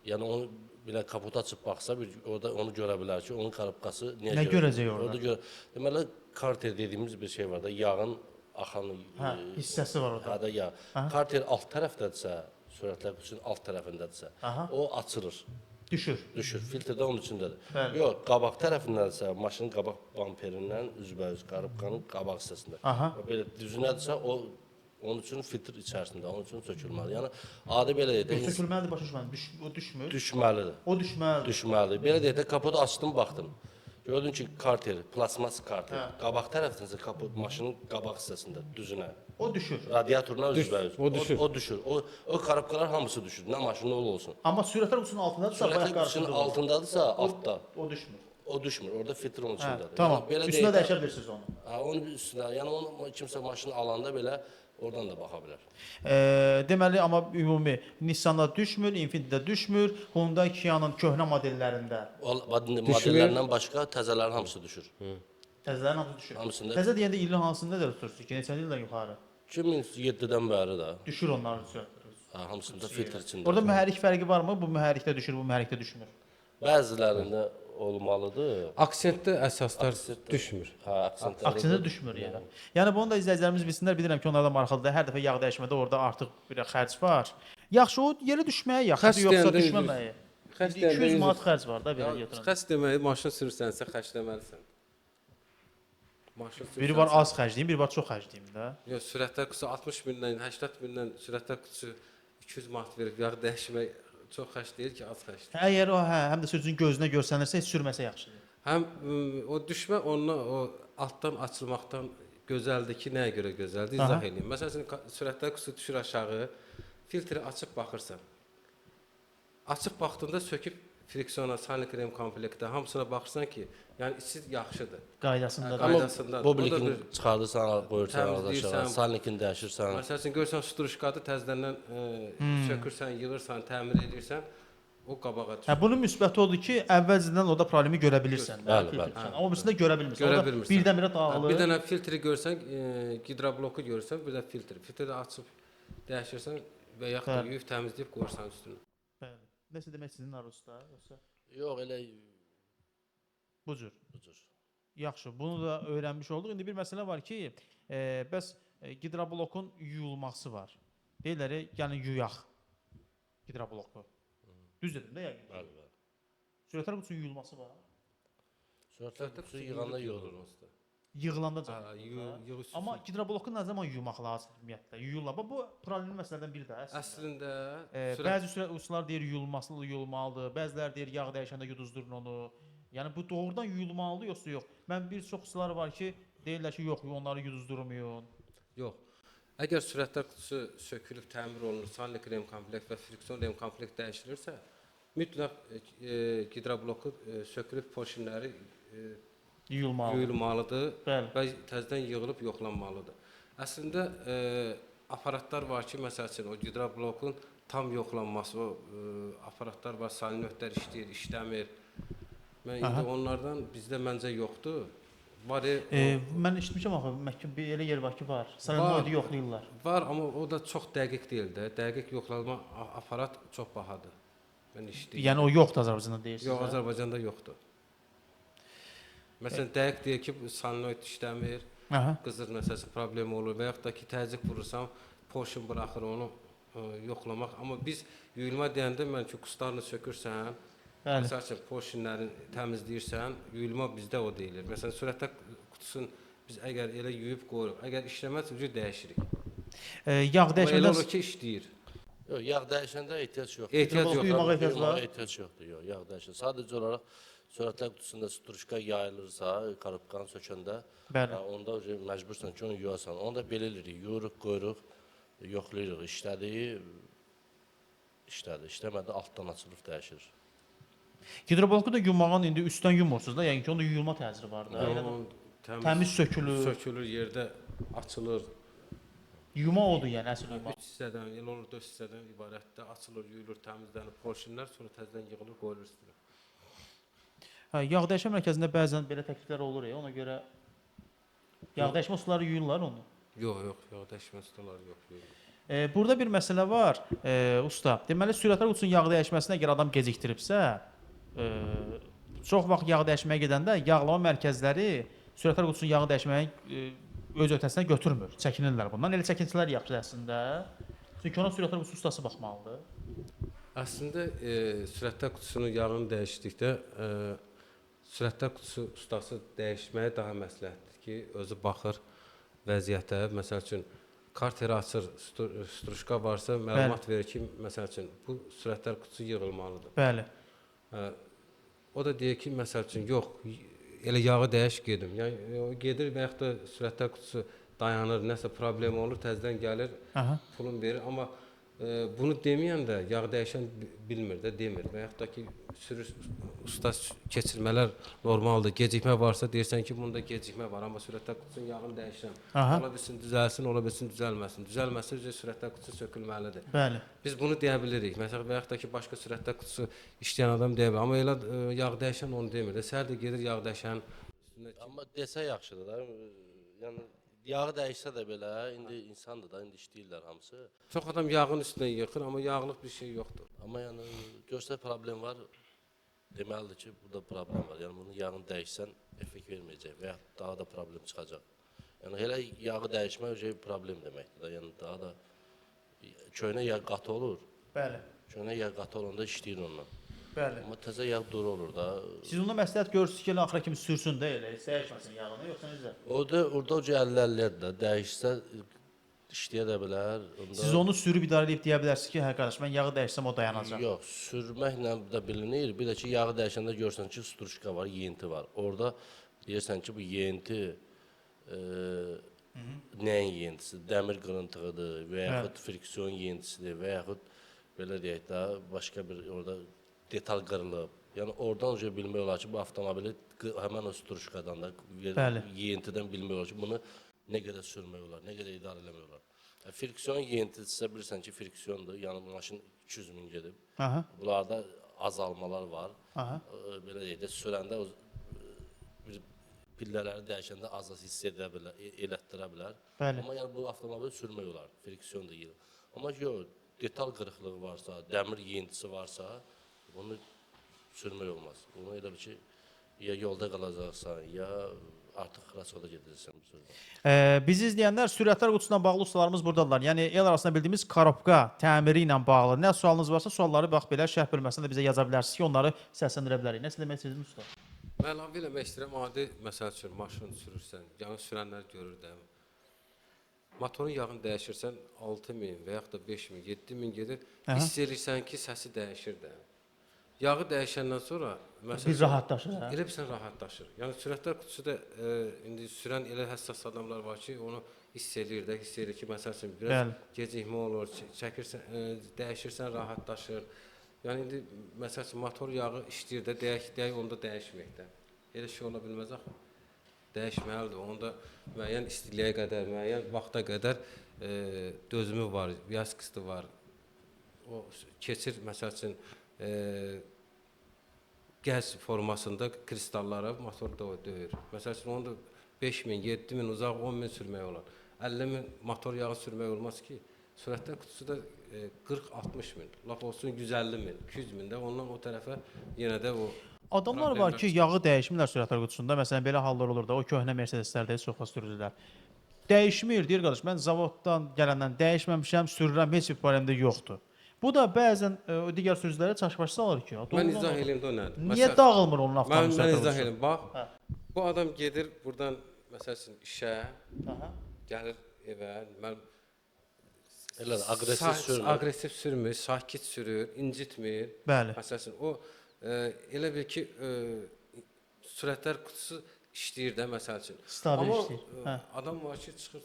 yəni onu belə kapotu açıb baxsa, bir orada onu görə bilər ki, onun karobkası niyə Nə görəcək orada? Orada görə. Deməli karter dediyimiz bir şey var da, yağın axan Hə, hissəsi var orada. Hə də yağ. Karter alt tərəfdədirsə, sürətlər qutusunun alt tərəfindədirsə, Aha. o açılır. Düşür. Düşür. Filtr də onun içindədir. Bəli. Yox, qabaq tərəfindənsə, maşının qabaq bamperindən üzbəüz karobkanın qabaq hissəsində. Aha. Belə düzünədirsə, o onun üçün filtr içərisində, onun üçün sökülməlidir. Yəni adi belə deyək də, Yox, sökülməlidir, başa düşmədim. O düşmür. düşməlidir. O düşməlidir. Düşməlidir. Belə deyək də, kapotu açdım, baxdım. Gördüm ki, karter, plasmas karter. Hə. Qabaq tərəfdənsə kapot maşının qabaq hissəsində düzünə. O düşür. Radiatoruna üzbəüz. o düşür. O, düşür. O karobkalar hamısı düşür. Nə maşın ol olsun. Amma sürətlər qutusunun altındadırsa bayaq Sürətli qutusunun qarışıqlıq olur. altındadırsa, altda. O düşmür. O düşmür. Orada filtr onun Hə, içindədir. tamam. Yəni, belə Üstünə deyək də- dəyişə bilirsiniz onu. Hə, onun üstünə, yəni onu kimsə maşını alanda belə oradan da baxa bilər. Deməli, amma ümumi Nissan-da düşmür, Infiniti-də düşmür, Hyundai Kia-nın köhnə modellərində O modellərindən başqa təzələrin hamısı düşür. təzələrin hamısı düşür. Hamısında. Təzə deyəndə ilin hansını nəzərdə tutursunuz ki, neçə ildən yuxarı 2007-dən bəri də düşür onların sürətləri. hə, hamısında filtr içində. Orada mühərrik fərqi varmı? Bu mühərrikdə düşür, bu mühərrikdə düşmür. Bəzilərində olmalıdır. Aksentdə əsaslar düşmür. Hə, aksentlərdə. Aksentdə düşmür yəni. Yəni bunu da izləyicilərimiz bilsinlər. Bilirəm ki, onlar da maraqlıdır. Hər dəfə yağ dəyişmədə orada artıq bir xərc var. Yaxşı, o yerə düşməyə yaxşıdır, Xərc yoxsa deyəndə düşməməyə. Xərc İndi deyəndə 200 üzr. manat xərc var da belə götürəndə. Xərc deməyi maşın sürürsənsə xərcləməlisən. Maşın sürürsənsə. Biri var az xərcləyim, biri var çox xərcləyim də. Yox, sürətlər qutusu 60 mindən, 80 mindən sürətlər qutusu 200 manat verib yağ dəyişmək çox xərc deyil ki, az xərcdir. Əgər o hə, həm də sürücünün gözünə görsənirsə heç sürməsə yaxşıdır. Həm o düşmə ondan o altdan açılmaqdan gözəldir ki, nəyə görə gözəldir? İzah eləyim. Məsəl üçün sürətlər qutusu düşür aşağı, filtri açıb baxırsan. Açıb baxdığında söküb friksiyona, salnik rem komplektə hamısına baxırsan ki, yəni içi yaxşıdır. Qaydasındadır. Amma qaydasındadır. Boblikini O da bir- çıxardırsan, qoyursan az aşağı, Təmizləyirsən. salnikini dəyişirsən. Məsəl üçün görsən struşkadır, təzədən sökürsən, yığırsan, təmir edirsən, o qabağa düşür. Hə, bunun müsbəti odur ki, əvvəlcədən orada problemi görə bilirsən. də, Bəli, filtr bəli. çıxan. Amma o birisində görə bilmirsən. Görə Orada bilmirsən. birdən-birə dağılır. Bir dənə filtri görsən, gidrobloku görsən, bir də filtr. Filtri də açıb dəyişirsən və yaxud da Bəli. yuyub təmizləyib qoyursan üstünə. Bəli. Nəsə demək sizin arzuda yoxsa Yox, elə bu cür. bu cür. Yaxşı, bunu da öyrənmiş olduq. İndi bir məsələ var ki, bəs gidroblokun yuyulması var. Deyirlər, yəni yuyaq gidrobloku. Düz dedim də yəqin ki. Bəli, bəli. Sürətlər qutusunun yuyulması var. Sürətlər qutusu yığanda yığılır. Usta. Yığılanda Ha, can. yığ üstü. Amma gidrobloku nə zaman yuymaq lazımdır ümumiyyətlə? Yuyurlar. Bax bu problemli məsələlərdən biri də əslində. Əslində sürət Bəzi sürət ustalar deyir yuyulması yuyulmalıdır. Bəziləri deyir yağ dəyişəndə yuduzdurun onu. Yəni bu doğrudan yuyulmalıdır yoxsa yox? Mən bir çox ustalar var ki, deyirlər ki, yox, onları yuduzdurmayın. Yox. Əgər sürətlər qutusu sökülüb təmir olunur, salnik rem komplekt və friksion rem komplekt dəyişilirsə, mütləq gidrobloku sökülüb poşinləri Yuyulmalıdır. yuyulmalıdır Bəli. və təzədən yığılıb yoxlanmalıdır. Əslində aparatlar var ki, məsəl üçün o gidroblokun tam yoxlanması, o aparatlar var, solenoidlər işləyir, işləmir. Mən indi onlardan bizdə məncə yoxdur. Var, Mən eşitmişəm axı, məhkəm bir elə yer var ki, var. Solenoidi yoxlayırlar. Var, amma o da çox dəqiq deyil də. Dəqiq yoxlama aparat çox bahadır. Mən işləyirəm. Yəni o yoxdur Azərbaycanda deyirsiniz. Yox, hə? Azərbaycanda yoxdur. Məsələn, dəqiq deyir ki, bu solenoid işləmir, Aha. qızır məsələsi problemi olur və yaxud da ki, təzyiq vurursan, porşun buraxır onu yoxlamaq. Amma biz yuyulma deyəndə mən ki, kustarını sökürsən, Bəli. məsəl üçün porşinləri təmizləyirsən, yuyulma bizdə o deyilir. Məsələn, sürətdə qutusunu biz əgər elə yuyub qoyuruq, əgər işləməzsə ucu dəyişirik. Yağ Amma elə dəyişəndə olur ki, işləyir. Yox, yağ dəyişəndə ehtiyac yoxdur. Ehtiyac Yuyulmağa yoxdur. Yuyulmağa ehtiyac var. Yuyulmağa ehtiyac yoxdur. Yox, yağ dəyişən. Sadəcə olaraq sürətlər qutusunda struşka yayılırsa, korobkanı sökəndə, Bəli. hə, onda məcbursan ki, onu yuyasan. Onu da belə eləyirik, yuyuruq, qoyuruq, yoxlayırıq. İşlədi, işlədi, işləmədi, altdan açılıb dəyişir. Gidrobloku da yumağın indi üstdən yumursunuz da, yəni ki, onda yuyulma təsiri var da. Elə də Onun təmiz, təmiz sökülür. sökülür, yerdə açılır. Yuma odur yəni əsl yuma. 3 hissədən, elə olur 4 hissədən ibarətdir. Açılır, yuyulur, təmizlənir, porşinlər sonra təzədən yığılır, qoyulur üstünə. Hə, yağ dəyişmə mərkəzində bəzən belə təkliflər olur ya, ona görə yağ dəyişmə ustaları yuyurlar onu. Yox, yox, yox, dəyişmə ustaları yox, yox. Burada bir məsələ var, usta. Deməli sürətlər qutusunun yağ dəyişməsinə əgər adam gecikdiribsə, çox vaxt yağ dəyişməyə gedəndə yağlama mərkəzləri sürətlər qutusunun yağı dəyişməyi öz öhdəsinə götürmür. Çəkinirlər bundan. Elə çəkintilər yaxşıdır əslində. Çünki ona sürətlər qutusu ustası baxmalıdır. Əslində sürətlər qutusunun yağını dəyişdikdə sürətlər qutusu ustası dəyişməyi daha məsləhətdir ki, özü baxır vəziyyətə. Məsəl üçün karteri açır, struşka varsa məlumat verir ki, məsəl üçün bu sürətlər qutusu yığılmalıdır. Bəli. O da deyir ki, məsəl üçün yox, elə yağı dəyiş gedim. Yəni o gedir və yaxud da sürətlər qutusu dayanır, nəsə problem olur, təzədən gəlir, Aha. pulun verir. Amma bunu deməyən də yağ dəyişən bilmir də, demir. Və yaxud da ki, sürür usta keçirmələr normaldır. Gecikmə varsa deyirsən ki, bunda gecikmə var, amma sürətlər qutusunun yağını dəyişirəm. Aha. Ola bilsin düzəlsin, ola bilsin düzəlməsin. Düzəlməsə üzrə sürətlər qutusu sökülməlidir. Bəli. Biz bunu deyə bilirik. Məsələn, və yaxud da ki, başqa sürətlər qutusu işləyən adam deyə bilər. Amma elə yağ dəyişən onu demir də. Səhər də gedir yağ dəyişən üstünə ki, Amma desə yaxşıdır da. Yəni yağı dəyişsə də belə, indi insandır da, indi işləyirlər hamısı. çox adam yağın üstünə yıxır, amma yağlıq bir şey yoxdur. Amma yəni görsə problem var, deməlidir ki, burada problem var. Yəni bunun yağını dəyişsən effekt verməyəcək və ya daha da problem çıxacaq. Yəni elə yağı dəyişmək şey problem deməkdir də. Yəni daha da köhnə yağ qatı olur. Bəli. Köhnə yağ qatı olanda işləyir onunla. Bəli. Amma təzə yağ duru olur da. Siz onda məsləhət görürsünüz ki, elə axıra kimi sürsün də elə, heç dəyişməsin yağını, yoxsa necə? O da orada o 50-50-dir də. Dəyişsə işləyə də bilər. Onda... Siz onu sürüb idarə edib deyə bilərsiniz ki, hə qardaş, mən yağı dəyişsəm o dayanacaq. Yox, sürməklə də bilinir. Bir də ki, yağı dəyişəndə görsən ki, struşka var, yeyinti var. Orada deyirsən ki, bu yeyinti nəyin yeyintisidir? Dəmir qırıntığıdır və yaxud friksiyon yeyintisidir və yaxud Belə deyək də, başqa bir orada detal qırılıb. Yəni oradan uca bilmək olar ki, bu avtomobili həmin o struşkadan da, yeyintidən bilmək olar ki, bunu nə qədər sürmək olar, nə qədər idarə eləmək olar. Friksiyon yeyintisisə bilirsən ki, friksiyondur, yəni maşın 200 min gedib. Aha. Bunlarda azalmalar var. Aha. Belə deyək də, sürəndə o bir pillələri dəyişəndə az-az hiss edə bilər, elətdirə bilər. Bəli. Amma yəni bu avtomobili sürmək olar, friksiyon da yeyir. Amma yox, detal qırıqlığı varsa, dəmir yeyintisi varsa, bunu sürmək olmaz. Bunu elə bil ki, ya yolda qalacaqsan, ya artıq xilas gedəcəksən bu sözlə. Bizi izləyənlər, sürətlər qutusuna bağlı ustalarımız burdadırlar. Yəni el arasında bildiyimiz korobka təmiri ilə bağlı nə sualınız varsa sualları bax belə şərh bölməsində bizə yaza bilərsiniz ki, onları səsləndirə bilərik. Nə demək istəyirsiniz usta? Mən əlavə eləmək istəyirəm, adi məsəl üçün maşın sürürsən, yəni sürənlər görür də. Motorun yağını dəyişirsən 6000 və yaxud da 5000, 7000 gedir. Hiss eləyirsən ki, səsi dəyişir də. Yağı dəyişəndən sonra məsəl Bir rahatlaşır, hə? Elə bilirsən rahatlaşır. Yəni sürətlər qutusu da indi sürən elə həssas adamlar var ki, onu hiss eləyir də, hiss eləyir ki, məsəl üçün biraz gecikmə olur, çəkirsən, dəyişirsən, rahatlaşır. Yəni indi məsəl üçün motor yağı işləyir də, deyək onda dəyişmək də. Elə şey ola bilməz axı. Dəyişməlidir. Onda müəyyən istiliyə qədər, müəyyən vaxta qədər dözümü var, vyaskısı var. O keçir məsəl üçün qəz formasında kristallara motor da döyür. Məsəl üçün onu da 5000, 7000, uzaq 10000 sürmək olar. 50000 motor yağı sürmək olmaz ki. Sürətlər qutusu da 40-60 min, lap olsun 150 min, 200 min də ondan o tərəfə yenə də o Adamlar var ki, yağı dəyişmirlər sürətlər qutusunda. Məsələn, belə hallar olur da, o köhnə Mercedeslərdə çox vaxt sürücülər. Dəyişmir, deyir qardaş, mən zavoddan gələndən dəyişməmişəm, sürürəm, heç bir problem də yoxdur. Bu da bəzən o digər sürücülərə çaşbaş salır ki, Mən izah eləyim də o nədir. Niyə dağılmır onun avtomobil Mən sürətlər izah qutusu? eləyim. Bax, bu adam gedir buradan məsəl üçün işə, gəlir evə, mən Elə aqressiv sürmür. Aqressiv sürmür, sakit sürür, incitmir. Bəli. Məsəl üçün o elə bil ki, sürətlər qutusu işləyir də məsəl üçün. Stabil Amma, işləyir. Hə. Adam var ki, çıxır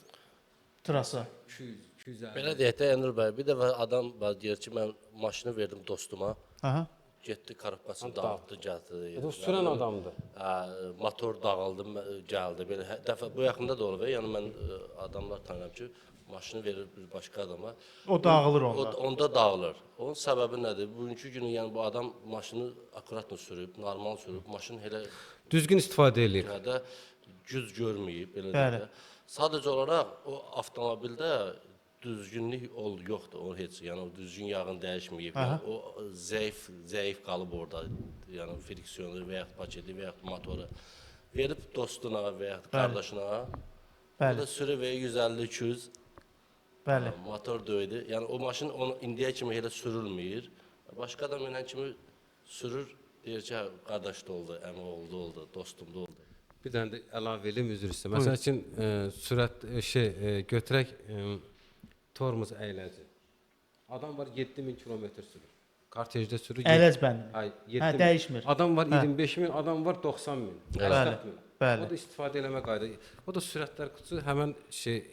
Trasa. 200, 250. Belə deyək də Elnur bəy, bir dəfə adam var deyir ki, mən maşını verdim dostuma. Aha. Getdi korobkasını dağıtdı, gətirdi. O sürən adamdır. Hə, motor dağıldı, gəldi. Belə dəfə bu yaxında da olub. Yəni mən adamlar tanıyıram ki, maşını verir bir başqa adama. O dağılır onda. Onda dağılır. Onun səbəbi nədir? Bugünkü günü yəni bu adam maşını akkuratno sürüb, normal sürüb, maşın elə Düzgün istifadə eləyir. də güc görməyib, belə Bəli. deyək də. Sadəcə olaraq o avtomobildə düzgünlük yoxdur, o heç. Yəni o düzgün yağın dəyişməyib. Yəni, o zəif qalıb orada. Yəni friksiyonu və yaxud paketi və yaxud motoru verib dostuna və yaxud qardaşına. Bəli. O da sürü və 150-200 Bəli. motor döydü. Yəni o maşın onu indiyə kimi elə sürülmür. Başqa adam ilə kimi sürür, deyir ki, hə, qardaş da oldu, əmi oğlu oldu, dostum da oldu. Bir dənə də əlavə eləyim, üzr istəyirəm. Məsəl üçün sürət götürək tormoz əyləci. Adam var 7000 kilometr sürür. Kartejdə sürür. Əyləc bəndini. Ay, Hə, 7000. dəyişmir. Adam var 25 min, adam var 90 min, 80 min. Bəli. O da istifadə eləmə qayda. O da sürətlər qutusu həmən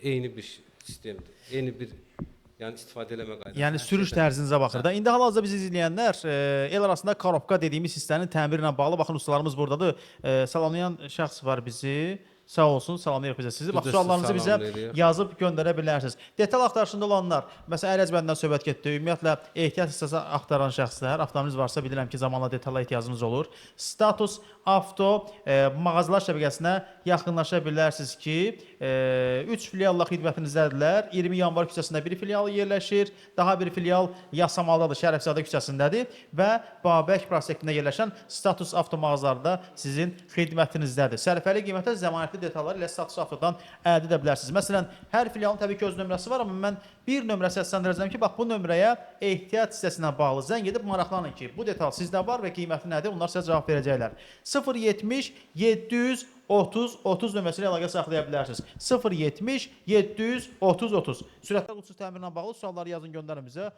eyni bir sistemdir. Eyni bir yəni istifadə eləmə qaydası. Yəni sürüş tərzinizə baxır da. İndi hal-hazırda bizi izləyənlər el arasında korobka dediyimiz hissənin təmiri ilə bağlı baxın ustalarımız burdadır. Salamlayan şəxs var bizi. Sağ olsun, salamlayırıq bizə sizi. Bax Biz də sizi suallarınızı bizə salamlayırıq. yazıb göndərə bilərsiniz. Detal axtarışında olanlar, məsələn əyləc bəndindən söhbət getdi. Ümumiyyətlə ehtiyat hissəsi axtaran şəxslər, avtomobiliniz varsa bilirəm ki, zamanla detala ehtiyacınız olur. Status Avto mağazalar şəbəkəsinə yaxınlaşa bilərsiniz ki, 3 filialla xidmətinizdədirlər. 20 yanvar küçəsində bir filial yerləşir, daha bir filial Yasamaldadır, Şərəfzadə küçəsindədir və Babək prospektində yerləşən Status Avto mağazaları da sizin xidmətinizdədir. Sərfəli qiymətə zəmanətli detallar ilə Status Avtodan əldə edə bilərsiniz. Məsələn, hər filialın təbii ki öz nömrəsi var, amma mən bir nömrə səsləndirəcəm ki, bax bu nömrəyə ehtiyat hissəsinə bağlı zəng edib maraqlanın ki, bu detal sizdə var və qiyməti nədir? Onlar sizə cavab verəcəklər. 070 730 30 nömrəsi ilə əlaqə saxlaya bilərsiniz. 070 730 30. Sürətlər qutusu təmirinə bağlı sualları yazın, göndərin bizə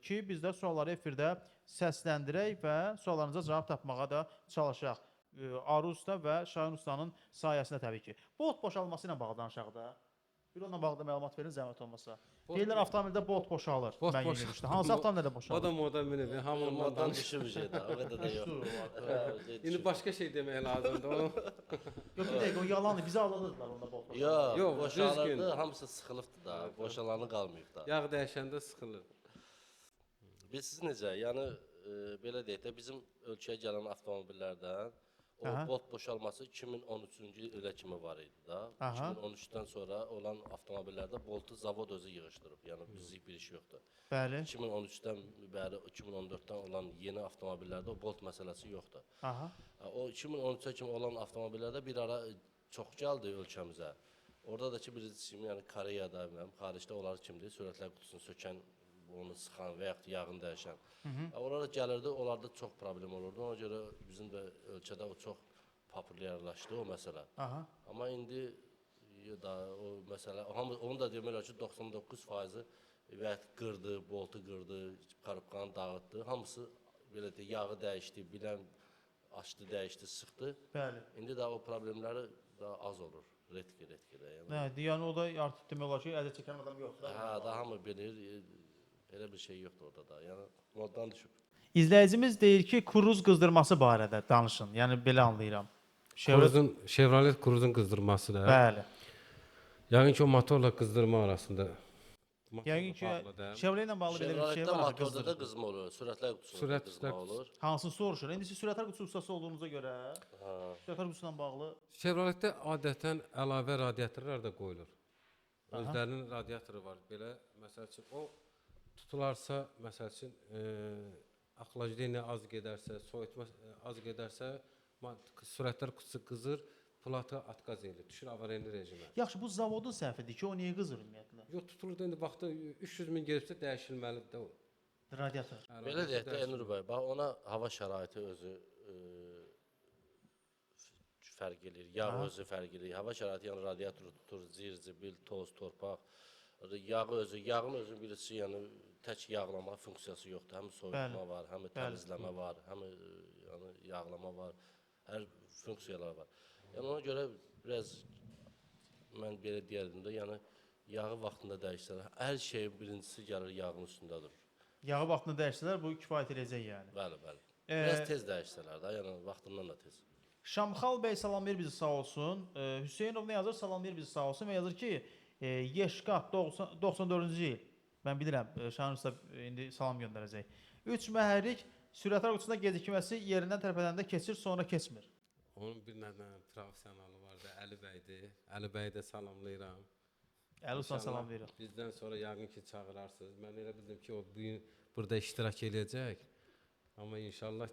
ki, biz də sualları efirdə səsləndirək və suallarınıza cavab tapmağa da çalışaq. Arı usta və Şahin ustanın sayəsində təbii ki. Bolt boşalması ilə bağlı danışaq da. Bir onunla bağlı da məlumat verin zəhmət olmasa. Deyirlər avtomobildə bolt boşalır. Bolt Mən boşalır. yeni düşdü. Hansı avtomobildə O boşalır? da moda minib, hamı ondan Ondan danışır. düşüb bir şey daha, o qədər də yox. İndi başqa şey demək lazımdır. Onu Yox, bir dəqiqə o yalandır. Bizi aldatırdılar onda bolt boşalır. Yox, Yox, boşalırdı, düzgün. hamısı sıxılıbdı da, boşalanı qalmayıb da. yağ dəyişəndə sıxılır. Bilirsiniz necə? Yəni belə deyək də bizim ölkəyə gələn avtomobillərdən o bolt boşalması 2013-cü ilə kimi var idi da. Aha. 2013-dən sonra olan avtomobillərdə boltu zavod özü yığışdırıb. Yəni bizlik bir iş yoxdur. Bəli. 2013-dən bəri 2014-dən olan yeni avtomobillərdə o bolt məsələsi yoxdur. Aha. O 2013-ə kimi olan avtomobillərdə bir ara çox gəldi ölkəmizə. Orada da ki bilirsiniz kimi, yəni Koreyada, bilməm, xaricdə onlar kimdir? Sürətlər qutusunu sökən, onu sıxan və yaxud yağını dəyişən. Oralar gəlirdi, onlarda çox problem olurdu. Ona görə bizim də ölkədə o çox populyarlaşdı o məsələ. Aha. Amma indi da o məsələ, hamı onu da demək olar ki 99%-i və yaxud qırdı, boltu qırdı, karobkanı dağıtdı. Hamısı belə deyək, yağı dəyişdi, bilən açdı, dəyişdi, sıxdı. Bəli. İndi də o problemləri daha az olur. Retki-retki də. Yəni. Nə, yəni o da artıq demək olar ki, əziyyət çəkən adam yoxdur. Hə, da hamı bilir. Elə bir şey yoxdur orada da. Yəni moddan düşüb. İzləyicimiz deyir ki, Cruze qızdırması barədə danışın. Yəni belə anlayıram. Chevrolet Cruze-un, Chevrolet Cruze-un qızdırması da. Bəli. Yəqin ki o motorla qızdırma arasında. Motorla Yəqin ki bağlı da. Chevrolet ilə bağlı belə bir şey Chevroletdə var. motorda da qızdırır. qızma olur, sürətlər qutusunda Sürət- qızma sürət- olur. Hansını soruşur? İndi siz sürətlər qutusu ustası olduğunuza görə, sürətlər qutusuna bağlı Chevroletdə adətən əlavə radiatorlar da qoyulur. Özlərinin radiatoru var. Belə məsəl üçün o tutularsa, məsəl üçün axlajleniya az gedərsə, soyutma az gedərsə, sürətlər qutusu qızır, plata atqaz eləyir, düşür avariyeli rejimə. Yaxşı, bu zavodun səhvidir ki, o niyə qızır ümumiyyətlə? Yox, tutulur da indi vaxtı 300 min gedibsə dəyişilməlidir də o. Radiator. Hə, Belə radiator deyək də dəyişilməlidir. Elnur bəy, bax ona hava şəraiti özü fərq eləyir, yağ özü fərq eləyir. Hava şəraiti yəni radiatoru tutur, zir, zibil, toz, torpaq. Yağı özü, yağın özü birisi yəni tək yağlama funksiyası yoxdur. Həm soyutma Bəli. var, həm təmizləmə var, həm yəni yağlama var. Hər funksiyalar var. Yəni ona görə biraz mən belə deyərdim də, yəni yağı vaxtında dəyişsələr, hər şey birincisi gəlir yağın üstündə durur. Yağı vaxtında dəyişsələr bu kifayət eləyəcək yəni. Bəli, bəli. Biraz tez dəyişsələr də, yəni vaxtından da tez. Şamxal bəy salamlayır bizi sağ olsun. Hüseynov nə yazır? Salamlayır bizi sağ olsun və yazır ki, Yeşqat 94-cü il. Mən bilirəm, Şahin usta indi salam göndərəcək. 3 məhərrik sürətlər qutusunda gecikməsi yerindən tərpədəndə keçir, sonra keçmir. Onun bir dənə professionalı var da, Əli bəydir. Əli bəyi də salamlayıram. Əli usta İnşallah salamlayırıq. Bizdən sonra yəqin ki çağırarsınız. Mən elə bildim ki, o bu gün burada iştirak eləyəcək. Amma inşallah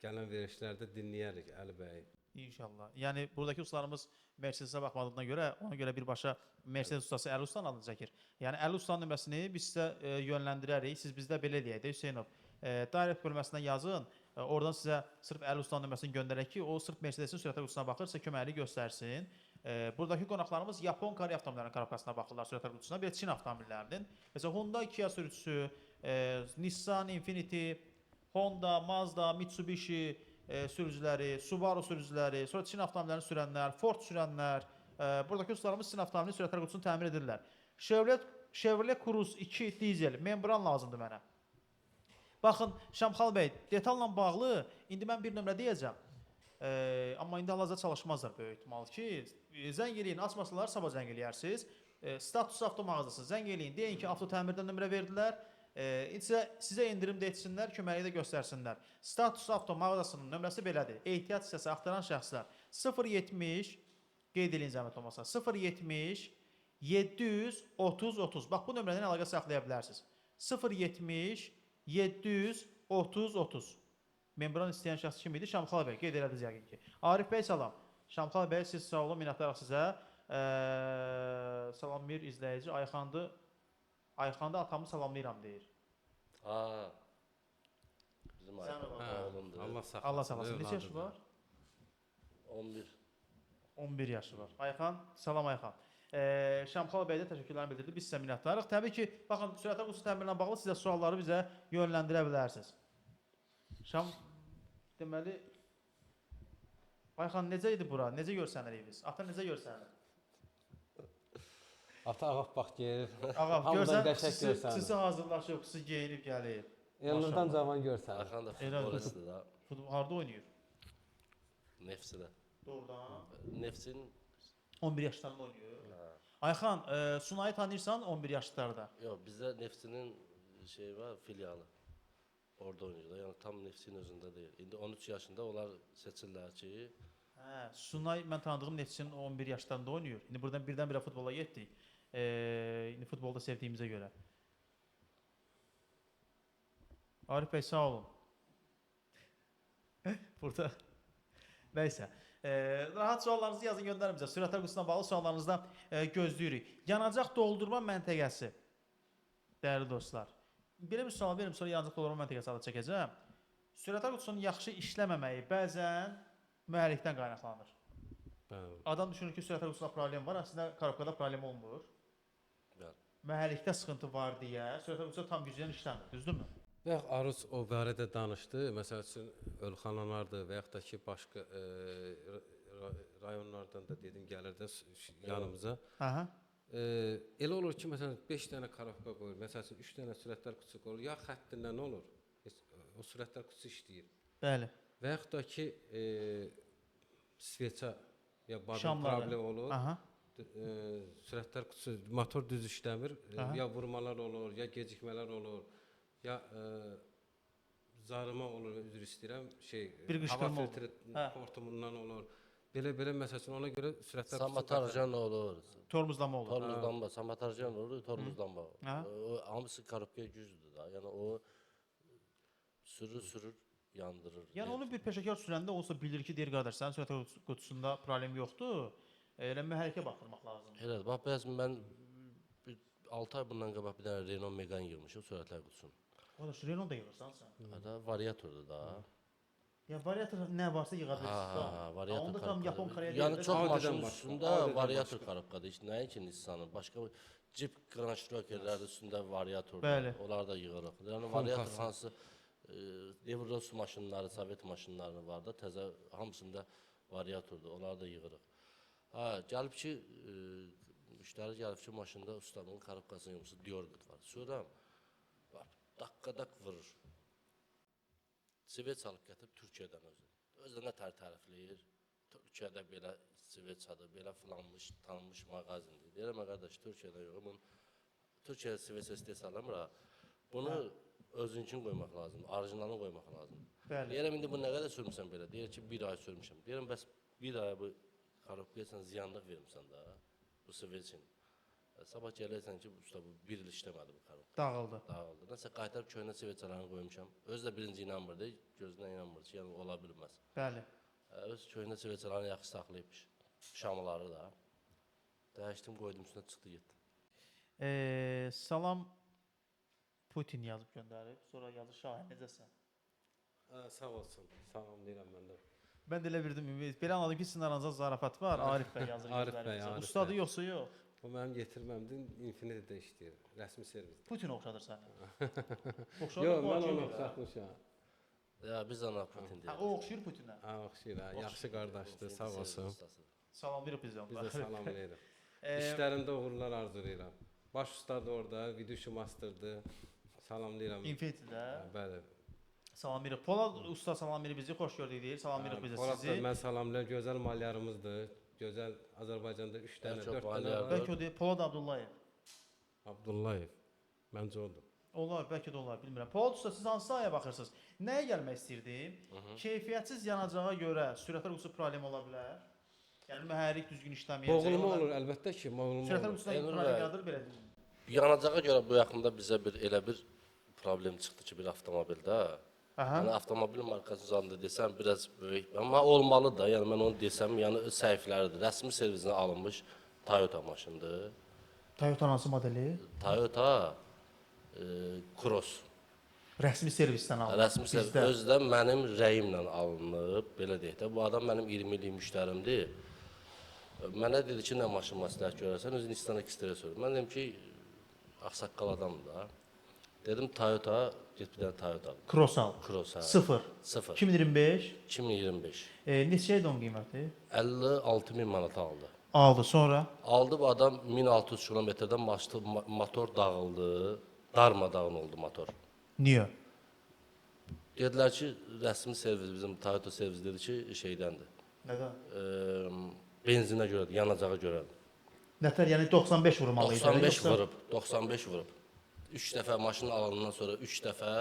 gələn verilişlərdə dinləyərik Əli bəyi. İnşallah. Yəni buradakı ustalarımız Mercedes-ə baxmadığına görə, ona görə birbaşa Mercedes ustası Əli Ustanın adını çəkir. Yəni Əli Ustanın nömrəsini biz sizə yönləndirərik. Siz bizdə belə deyək də Hüseynov. Direct bölməsinə yazın. Oradan sizə sırf Əli Ustanın nömrəsini göndərək ki, o sırf Mercedesin sürətlər qutusuna baxır, sizə köməklik göstərsin. Buradakı qonaqlarımız Yapon Koreya avtomobillərinin karobkasına baxırlar sürətlər qutusuna, bir də Çin avtomobillərinin. Məsələn Hyundai Kia sürücüsü, Nissan Infiniti, Honda, Mazda, Mitsubishi sürücüləri, Subaru sürücüləri, sonra Çin avtomobillərini sürənlər, Ford sürənlər, buradakı ustalarımız Çin avtomobilinin sürətlər qutusunu təmir edirlər. Chevrolet Cruze 2 dizel membran lazımdır mənə. Baxın, Şamxal bəy, detalla bağlı indi mən bir nömrə deyəcəm. Amma indi hal-hazırda çalışmazlar böyük ehtimal ki. Zəng eləyin, açmasalar sabah zəng eləyərsiniz. Status avto mağazası zəng eləyin, deyin ki, avto təmirdən nömrə verdilər. Sizə endirim də etsinlər, köməkliyi də göstərsinlər. Status avto mağazasının nömrəsi belədir. Ehtiyat hissəsi axtaran şəxslər 070 qeyd eləyin zəhmət olmasa 070 730 30. Bax bu nömrədən əlaqə saxlaya bilərsiniz. 070 730 30. Membran istəyən şəxs kim idi? Şamxal bəy, qeyd elədiniz yəqin ki. Arif bəy salam. Şamxal bəy, siz sağ olun, minnətdarıq sizə. Salamlayır izləyici. Ayxandı. Ayxandı atamı salamlayıram deyir. Ha. Bizim Sən Ayxan Hə, oğlumdur. Allah saxlasın. Allah saxlasın. Neçə yaşı övladıdır. var? 11. 11 yaşı var. Ayxan, salam Ayxan. Şamxal bəy də təşəkkürlərini bildirdi. Biz sizə minnətdarıq. Təbii ki, baxın, sürətlər qutusu təmirlə bağlı sizə sualları bizə yönləndirə bilərsiniz. Şam, deməli, Ayxan necə idi bura? Necə görsənir eviniz? Ata necə görsənir? Ata ağappaq geyir. Ağam Hamıdan görsən, qəşəng görsənir. xüsusi hazırlaşıb, xüsusi geyinib gəlir. Elnurdan cavan görsənir. Ayxan da Elə. futbolistdir da. Futbol harda oynayır? Neftçidə. Doğrudan. Neftçinin 11 yaşlarında oynayır. Ayxan, Sunayı tanıyırsan 11 yaşlarda. yox, bizdə Neftçinin şey var, filialı. Orada oynayır da. Yəni tam Neftçinin özündə deyil. İndi 13 yaşında onlar seçirlər ki, Hə, Sunay mən tanıdığım Neftçinin 11 yaşlarında oynayır. İndi buradan birdən-birə futbola getdik. İndi futbolda sevdiyimizə görə. Arif bəy sağ olun. Burada. Nəysə. Rahat suallarınızı yazın göndərin bizə. Sürətlər qutusuna bağlı suallarınızı da gözləyirik. Yanacaq doldurma məntəqəsi. Dəyərli dostlar. Belə bir sual verim, sonra yanacaq doldurma məntəqəsi adı çəkəcəm. Sürətlər qutusunun yaxşı işləməməyi bəzən mühərrikdən qaynaqlanır. Bəli. Adam düşünür ki, sürətlər qutusunda problem var, əslində korobkada problem olmur. bəli. Mühərrikdə sıxıntı var deyə sürətlər qutusu tam güclə işləmir, düzdürmü? Bayaq Aruz o barədə danışdı. Məsəl üçün Ölxananardır və yaxud da ki başqa rayonlardan da dedim gəlir də yanımıza. Aha. Elə olur ki, məsələn 5 dənə korobka qoyur. Məsəl üçün 3 dənə sürətlər qutusu qoyur. Ya xəttindən olur. Heç, o sürətlər qutusu işləyir. Bəli. Və yaxud da ki sveça ya babin Şamları. problem olur. Aha. Sürətlər qutusu motor düz işləmir. Ya vurmalar olur, ya gecikmələr olur, ya zarıma olur, üzr istəyirəm, şey Bir hava qışqırma olur. filtri Hə. xortumundan olur. Belə-belə məsəl üçün ona görə sürətlər qutusu Samatarjan olur. Tormozlama olur. Tormozlanma, samatarjan olur, tormozlanma. Aha. O hamısı korobkaya gücdür da. Yəni o sürür, yandırır. Yəni onu bir peşəkar sürəndə olsa bilir ki, deyir qardaş, sənin sürət qutusunda problem yoxdur. Elə mühərrikə baxdırmaq lazımdır. Elədir. Bax bəs mən bir 6 ay bundan qabaq bir dənə Renault Megane yığmışam sürətlər qutusunu. Qardaş, Renault da yığırsan sən. Hə variatordur da. Ya variator nə varsa yığa bilirsən. Ha, variator. Onda tam korobkadır. Yapon Koreya Yəni deyil də. çox Audi'dən maşının başqa, üstündə Audi'dən variator başqa. korobkadır. Heç nəinki Nissan-ın, başqa Jeep Grand Cherokee-lərin üstündə variatordur. Bəli. Onlar da yığırıq. Yəni variator hansı Evros maşınları, Sovet maşınları var da, təzə hamısında variatordur. Onları da yığırıq. Ha, gəlib ki, müştəri gəlib ki, maşında ustamın korobkasının yoxsa Diorqut var. Sürürəm. Bax, daqqadak vurur. Sivet alıb gətirib Türkiyədən özü. Özü də nə tər tərifləyir. Türkiyədə belə sivetçadır, belə filanmış, tanınmış mağazindir. Deyirəm, "Ə, qardaş, Türkiyədə yox, bunun Türkiyədə sivetça istehsal eləmir ha. Bunu özünkünü qoymaq lazımdır, orijinalını qoymaq lazımdır. Bəli. Deyirəm, indi bu nə qədər sürmüsən belə? Deyir ki, bir ay sürmüşəm. Deyirəm, bəs bir aya bu korobkaya sən ziyanlıq vermisən da, bu sivetçin. Sabah gəlirsən ki, usta bu bir il işləmədi bu korobka. Dağıldı. Dağıldı. Nəsə qaytarıb köhnə sivetçalarını qoymuşam. Özü də birinci inanmırdı, gözünə inanmır ki, yəni ola bilməz. Bəli. Öz köhnə sivetçalarını yaxşı saxlayıbmış. Şamları da. Dəyişdim, qoydum üstünə çıxdı getdi. Salam Putin yazıb göndərib. Sonra yazır Şahin necəsən? Hə, sağ olsun. Salamlayıram mən də. Mən də elə bildim, ümid. Belə anladım ki, sizin aranızda zarafat var. Arif bəy yazır. Arif göndərib bəy, bizə. Arif Ustadır bəy. yoxsa yox? Bu mənim yetirməmdir, Infinity-də işləyir, rəsmi servisdə. Putin oxşadır səni. Oxşadır. Yox, bu mən acı onu görə. oxşatmışam. Ya biz ona Putin Hə, deyirik. o oxşayır Putinə. Ha, oxşayır ha, yaxşı qardaşdır, sağ olsun. Salamlayırıq biz də Biz onu. də salamlayırıq. İşlərində uğurlar arzulayıram. Baş ustadır orada, viduşu masterdır. Salamlayıram. Infinity-də. Hə, bəli. Salamlayırıq. Polad usta salamlayır bizi, xoş gördük deyir. Salamlayırıq biz də Polad da sizi. mən salamlayıram. Gözəl malyarımızdır. Gözəl Azərbaycanda 3 dənə, çox 4 dənə malyar var. Bəlkə o deyir Polad Abdullayev. Abdullayev. Məncə odur. Olar, bəlkə də olar, bilmirəm. Polad usta, siz hansı sahəyə baxırsınız? Nəyə gəlmək istəyirdim? Keyfiyyətsiz yanacağa görə sürətlər qutusu problemi ola bilər. Yəni mühərrik düzgün işləməyəcək. Boğulma olur, əlbəttə ki, boğulma Sürətlər olur. qutusunda Elnur problem bəy. yaradır belə deyim. Yanacağa görə bu yaxında bizə bir elə bir problem çıxdı ki, bir avtomobildə. Aha. Yəni avtomobil markası üzərində desəm biraz böyük, amma olmalı da. Yəni mən onu desəm, yəni öz səhifləridir. Rəsmi servisinə alınmış Toyota maşındır. Toyota hansı modeli? Toyota Cross. Rəsmi servisdən alınıb. Rəsmi servis Bizdə. özü də mənim rəyimlə alınıb, belə deyək də. Bu adam mənim 20 illik müştərimdir. Mənə dedi ki, nə maşın məsləhət görərsən, özü Nissan X-Trail sür. Mən dedim ki, ağsaqqal adamdır da. Dedim Toyota, get bir dənə Toyota al. Cross al. Cross, hə. Sıfır. Sıfır. 2025. 2025. Neçə idi onun qiyməti? 56 min manata aldı. Aldı sonra. Aldı bu adam 1600 kilometrdən motor dağıldı, darmadağın oldu motor. Niyə? Dedilər ki, rəsmi servis bizim Toyota servis dedi ki, şeydəndir. Nədən? Benzinə görədir, yanacağa görədir. Nətər, yəni 95 vurmalı idi. 95 vurub, 95 vurub. 3 dəfə maşını alandan sonra 3 dəfə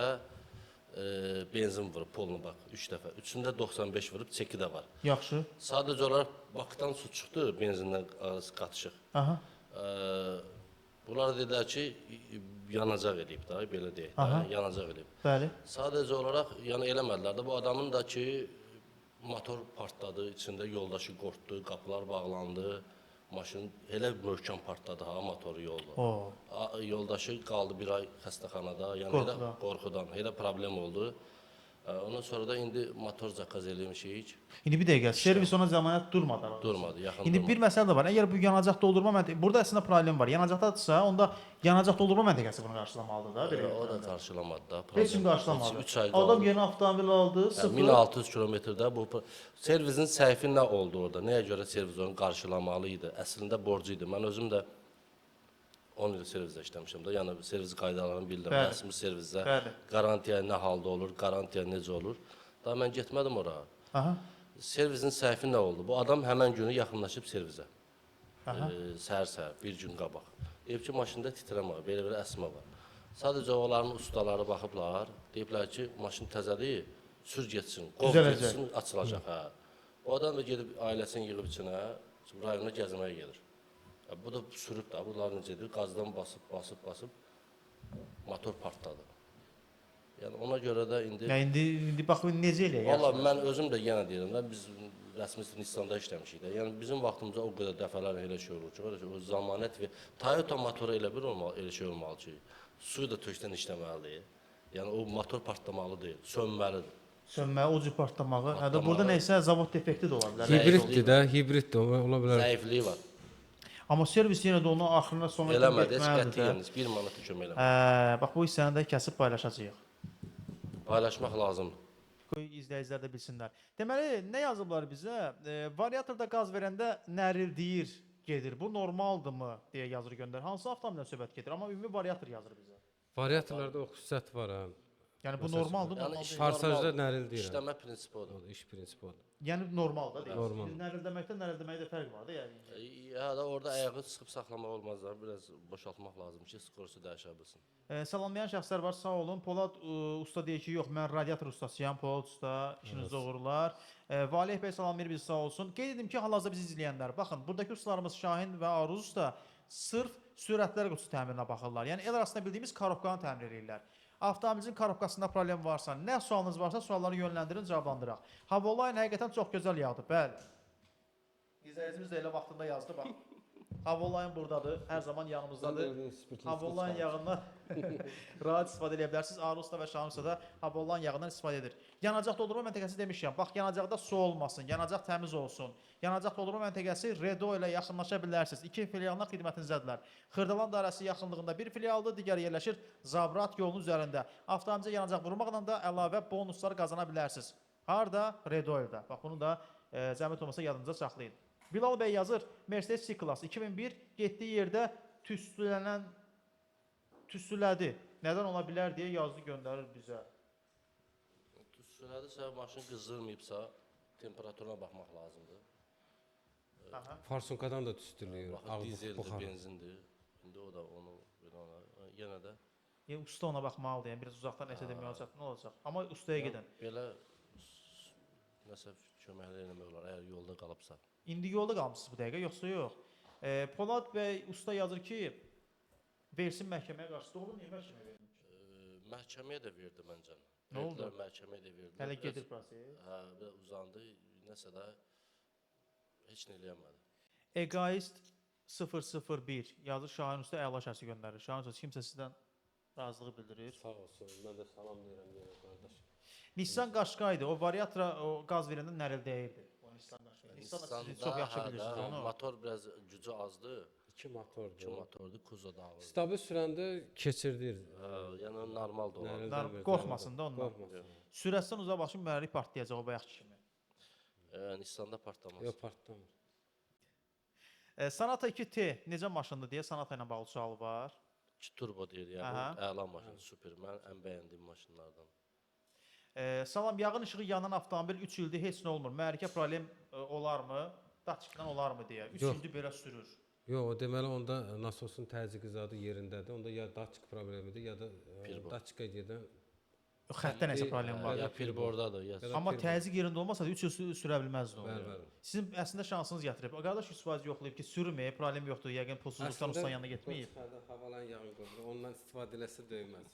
benzin vurub, pulunu bax, 3 dəfə. Üçündə 95 vurub, çeki də var. Yaxşı. Sadəcə olaraq bakdan su çıxdı benzindən arası qatışıq. Aha. Bunlar dedilər ki, yanacaq eləyib da, belə deyək də, yanacaq eləyib. Bəli. Sadəcə olaraq yəni eləmədilər də bu adamın da ki motor partladı, içində yoldaşı qorxdu, qapılar bağlandı. Maşın elə möhkəm partladı ha motoru yolda. O. Yoldaşı qaldı bir ay xəstəxanada, yəni elə Qorxudan. qorxudan, elə problem oldu. Ondan sonra da indi motor zakaz eləmişik. İndi bir dəqiqə, servis ona zəmanət durmadı. Arada. Durmadı, yaxın İndi durmadı. bir məsələ də var. Əgər bu yanacaq doldurma məntəqəsi, burada əslində problem var. Yanacaqdadırsa, onda yanacaq doldurma məntəqəsi bunu qarşılamalıdır da, belə. O da qarşılamadı da. Heç kim qarşılamadı. 3 ay Adam qaldı. yeni avtomobil aldı, sıfır. 1600 kilometrdə bu servisin səhvi nə oldu orada? Nəyə görə servis onu qarşılamalı idi? Əslində borcu idi. Mən özüm də 10 il servisdə işləmişəm də. Yəni servis qaydalarını bilirəm. Bəli. Rəsmi servisdə Bəli. qarantiya nə halda olur, qarantiya necə olur. Daha mən getmədim ora. Aha. Servisin səhvi nə oldu? Bu adam həmən günü yaxınlaşıb servisə. Aha. Səhər-səhər, bir gün qabaq. Deyib ki, maşında titrəmə var, belə-belə əsmə var. Sadəcə onların ustaları baxıblar, deyiblər ki, maşın təzədir, sür getsin, qov Düzələcək. getsin, açılacaq. Hə. O adam da gedib ailəsini yığıb içinə, rayona gəzməyə gedir. Bu da sürüb də, bunlar necə edir? Qazdan basıb, basıb, basıb motor partladı. Yəni ona görə də indi Ya indi bax necə eləyək? Valla mən özüm də yenə deyirəm də biz rəsmi Nissanda işləmişik də. Yəni bizim vaxtımızda o qədər dəfələr elə şey olur ki, elə şey, o zəmanət və Toyota motoru elə bir olmalı, elə şey olmalı ki, suyu da tökdən işləməlidir. Yəni o motor partlamalı deyil, sönməlidir. Sönməyi, o cür partlamağı. Hə də burada nəysə zavod defekti də ola bilər. Hibriddir də, hibriddir, ola bilər. Zəifliyi var. Amma servis yenə də onu axırına sona kimi Eləmədi, heç getməlidir də. qətiyyən heç bir manat da kömək eləmədi. Hə, bax bu hissəni də kəsib paylaşacağıq. Paylaşmaq lazımdır. Qoy izləyicilər də bilsinlər. Deməli, nə yazıblar bizə? Variatorda qaz verəndə nərildiyir gedir. Bu normaldırmı deyə yazır göndər. Hansı avtomobildən söhbət gedir? Amma ümumi variator yazır bizə. Variatorlarda o xüsusiyyət var ha. Yəni bu normaldır, Yəni normal iş deyil. Forsajda normal, nərildiyir. İşləmə prinsipi odur. Odur, iş prinsipi odur. Yəni normal da deyil. Normal. Nərildəməkdə nərildəməkdə fərq var da yəqin ki. Ya da orada ayağı sıxıb saxlamaq olmaz da, biraz boşaltmaq lazım ki, skorsu dəyişə bilsin. Salamlayan şəxslər var, sağ olun. Polad usta deyir ki, yox, mən radiator ustasıyam. Polad usta, işinizdə uğurlar. Valeh bəy salamlayır bizi, sağ olsun. Qeyd edim ki, hal-hazırda bizi izləyənlər, baxın, buradakı ustalarımız Şahin və Aruz usta sırf sürətlər qutusu təmirinə baxırlar. Yəni el arasında bildiyimiz korobkanı təmir edirlər. Avtomobilinizin korobkasında problem varsa, nə sualınız varsa sualları yönləndirin, cavablandıraq. Havoline həqiqətən çox gözəl yağdı, bəli. İzləyicimiz də elə vaxtında yazdı, bax. Havoline buradadır, hər zaman yanımızdadır. Havoline yağından rahat istifadə edə bilərsiniz. Aruz usta və Şahin usta da Havoline yağından istifadə edir. Yanacaq doldurma məntəqəsi demişəm. Bax, yanacaqda su olmasın, yanacaq təmiz olsun. Yanacaq doldurma məntəqəsi Redo ilə yaxınlaşa bilərsiniz. İki filialına xidmətinizədirlər. Xırdalan dairəsi yaxınlığında bir filialdır, digəri yerləşir Zabrat yolunun üzərində. Avtomobilə yanacaq vurmaqla da əlavə bonuslar qazana bilərsiniz. Harda? Redoil'də. Bax, bunu da zəhmət olmasa yadınıza saxlayın. Bilal bəy yazır, Mercedes C-Class 2001 getdiyi yerdə tüstülədi. Nədən ola bilər deyə yazdı, göndərir bizə. Tüstülədirsə, maşın qızdırmayıbsa, temperaturuna baxmaq lazımdır. Aha. Farsunkadan da tüstülüyor. Baxın, Ağ dizeldir, buxar. benzindir. İndi o da onu belə ona, yenə də Yəni usta ona baxmalıdır. Yəni biraz uzaqdan nəsə demək olacaq, nə olacaq? Amma ustaya gedin. belə nəsə köməklik eləmək olar, əgər yolda qalıbsa. İndi yolda qalmısınız bu dəqiqə, yoxsa yox? Polad bəy usta yazır ki, versin məhkəməyə qarşı. Doğru, niyə məhkəməyə vermir? Məhkəməyə də verdi məncə. Nə oldu? Verdilər, məhkəməyə də verdilər. Hələ Biraz- gedir proses. Hə, biraz uzandı, nəsə də heç nə eləyəmədi. Egoist 001 yazır Şahin usta əla şəxsi göndərir. Şahin usta kimsə sizdən razılığı bildirir. Sağ olsun. Mən də salam deyirəm yenə qardaş. Nissan Qashqai idi. O variatora o qaz verəndə nərildəyirdi. O Nissan Qashqai. Nissan da siz çox yaxşı hə, bilirsiniz da, onu. Motor biraz gücü azdı. İki motordur. İki motordur, kuzo da ağır. Stabil sürəndə keçirdir. Hə, yəni normal da olar. Nərildəmir, Qorxmasın da ondan. Qorxmasın. Sürətdən uzaqlaşın, mühərrik partlayacaq o bayaqki kimi. Nissanda partlamaz. Yox, partlamır. Sonata 2T necə maşındır deyə Sonata ilə bağlı sual var. İki turbo deyir, yəni Aha. bu əla maşın, super. Mən ən bəyəndiyim maşınlardan. Salam, yağın işığı yanan avtomobil 3 ildir heç nə olmur. Mühərrikə problem olarmı? Datçikdən olarmı deyə. 3 Yox. ildir belə sürür. Yox, o deməli onda nasosun təzyiqi zadı yerindədir. Onda ya datçik problemidir, ya da datçika gedən Xəttdə nəsə problem var. Ya pirbordadır, ya Amma təzyiq yerində olmasa da 3 il sürə bilməzdi onu. Bəli, bəli. Sizin əslində şansınız yatırıb. Qardaş 100% yoxlayıb ki, sürməyib, problem yoxdur. Yəqin pulsuzluqdan ustanın yanına getməyib. Qoçxarda havalan yağın qoyur. Ondan istifadə eləsə döyməz.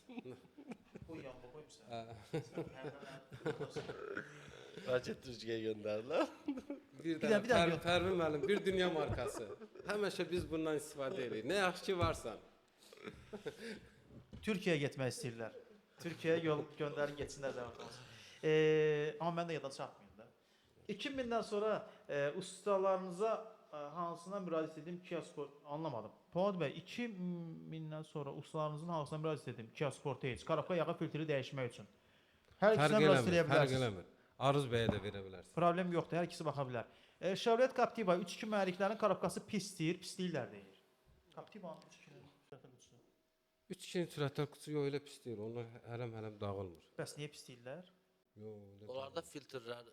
Qoy yanına qoymusan. Bəlkə Türkiyəyə göndərdilər. Bir dənə- dənə bir dənə Pərvin müəllim, bir dünya markası. Həmişə biz bundan istifadə edirik. Nə yaxşı ki varsan. Türkiyəyə getmək istəyirlər. Türkiyəyə yol göndərin getsinlər zəhmət olmasa. Amma mən də yadan çatmayım da. 2000-dən sonra ustalarınıza hansına müraciət edim Kia Sport anlamadım. Polad bəy, 2000-dən sonra ustalarınızın hansına müraciət edim Kia Sportage karabka yağı filtri dəyişmək üçün. Hər Fərq ikisinə müraciət eləmir, eləyə fərq bilərsiniz. eləmir. Aruz bəyə də verə bilərsən. Problem yoxdur, hər ikisi baxa bilər. Chevrolet Captiva 3.2 mühərriklərin karabkası pisdir, pisliyirlər deyir. Captiva-nın 3.2 sürətli qutusu. 3-2 sürətlər qutusu yox elə pis deyil. Onlar hələm-hələm dağılmır. Bəs niyə pisliyirlər? Yox, elə Onlarda filtrlər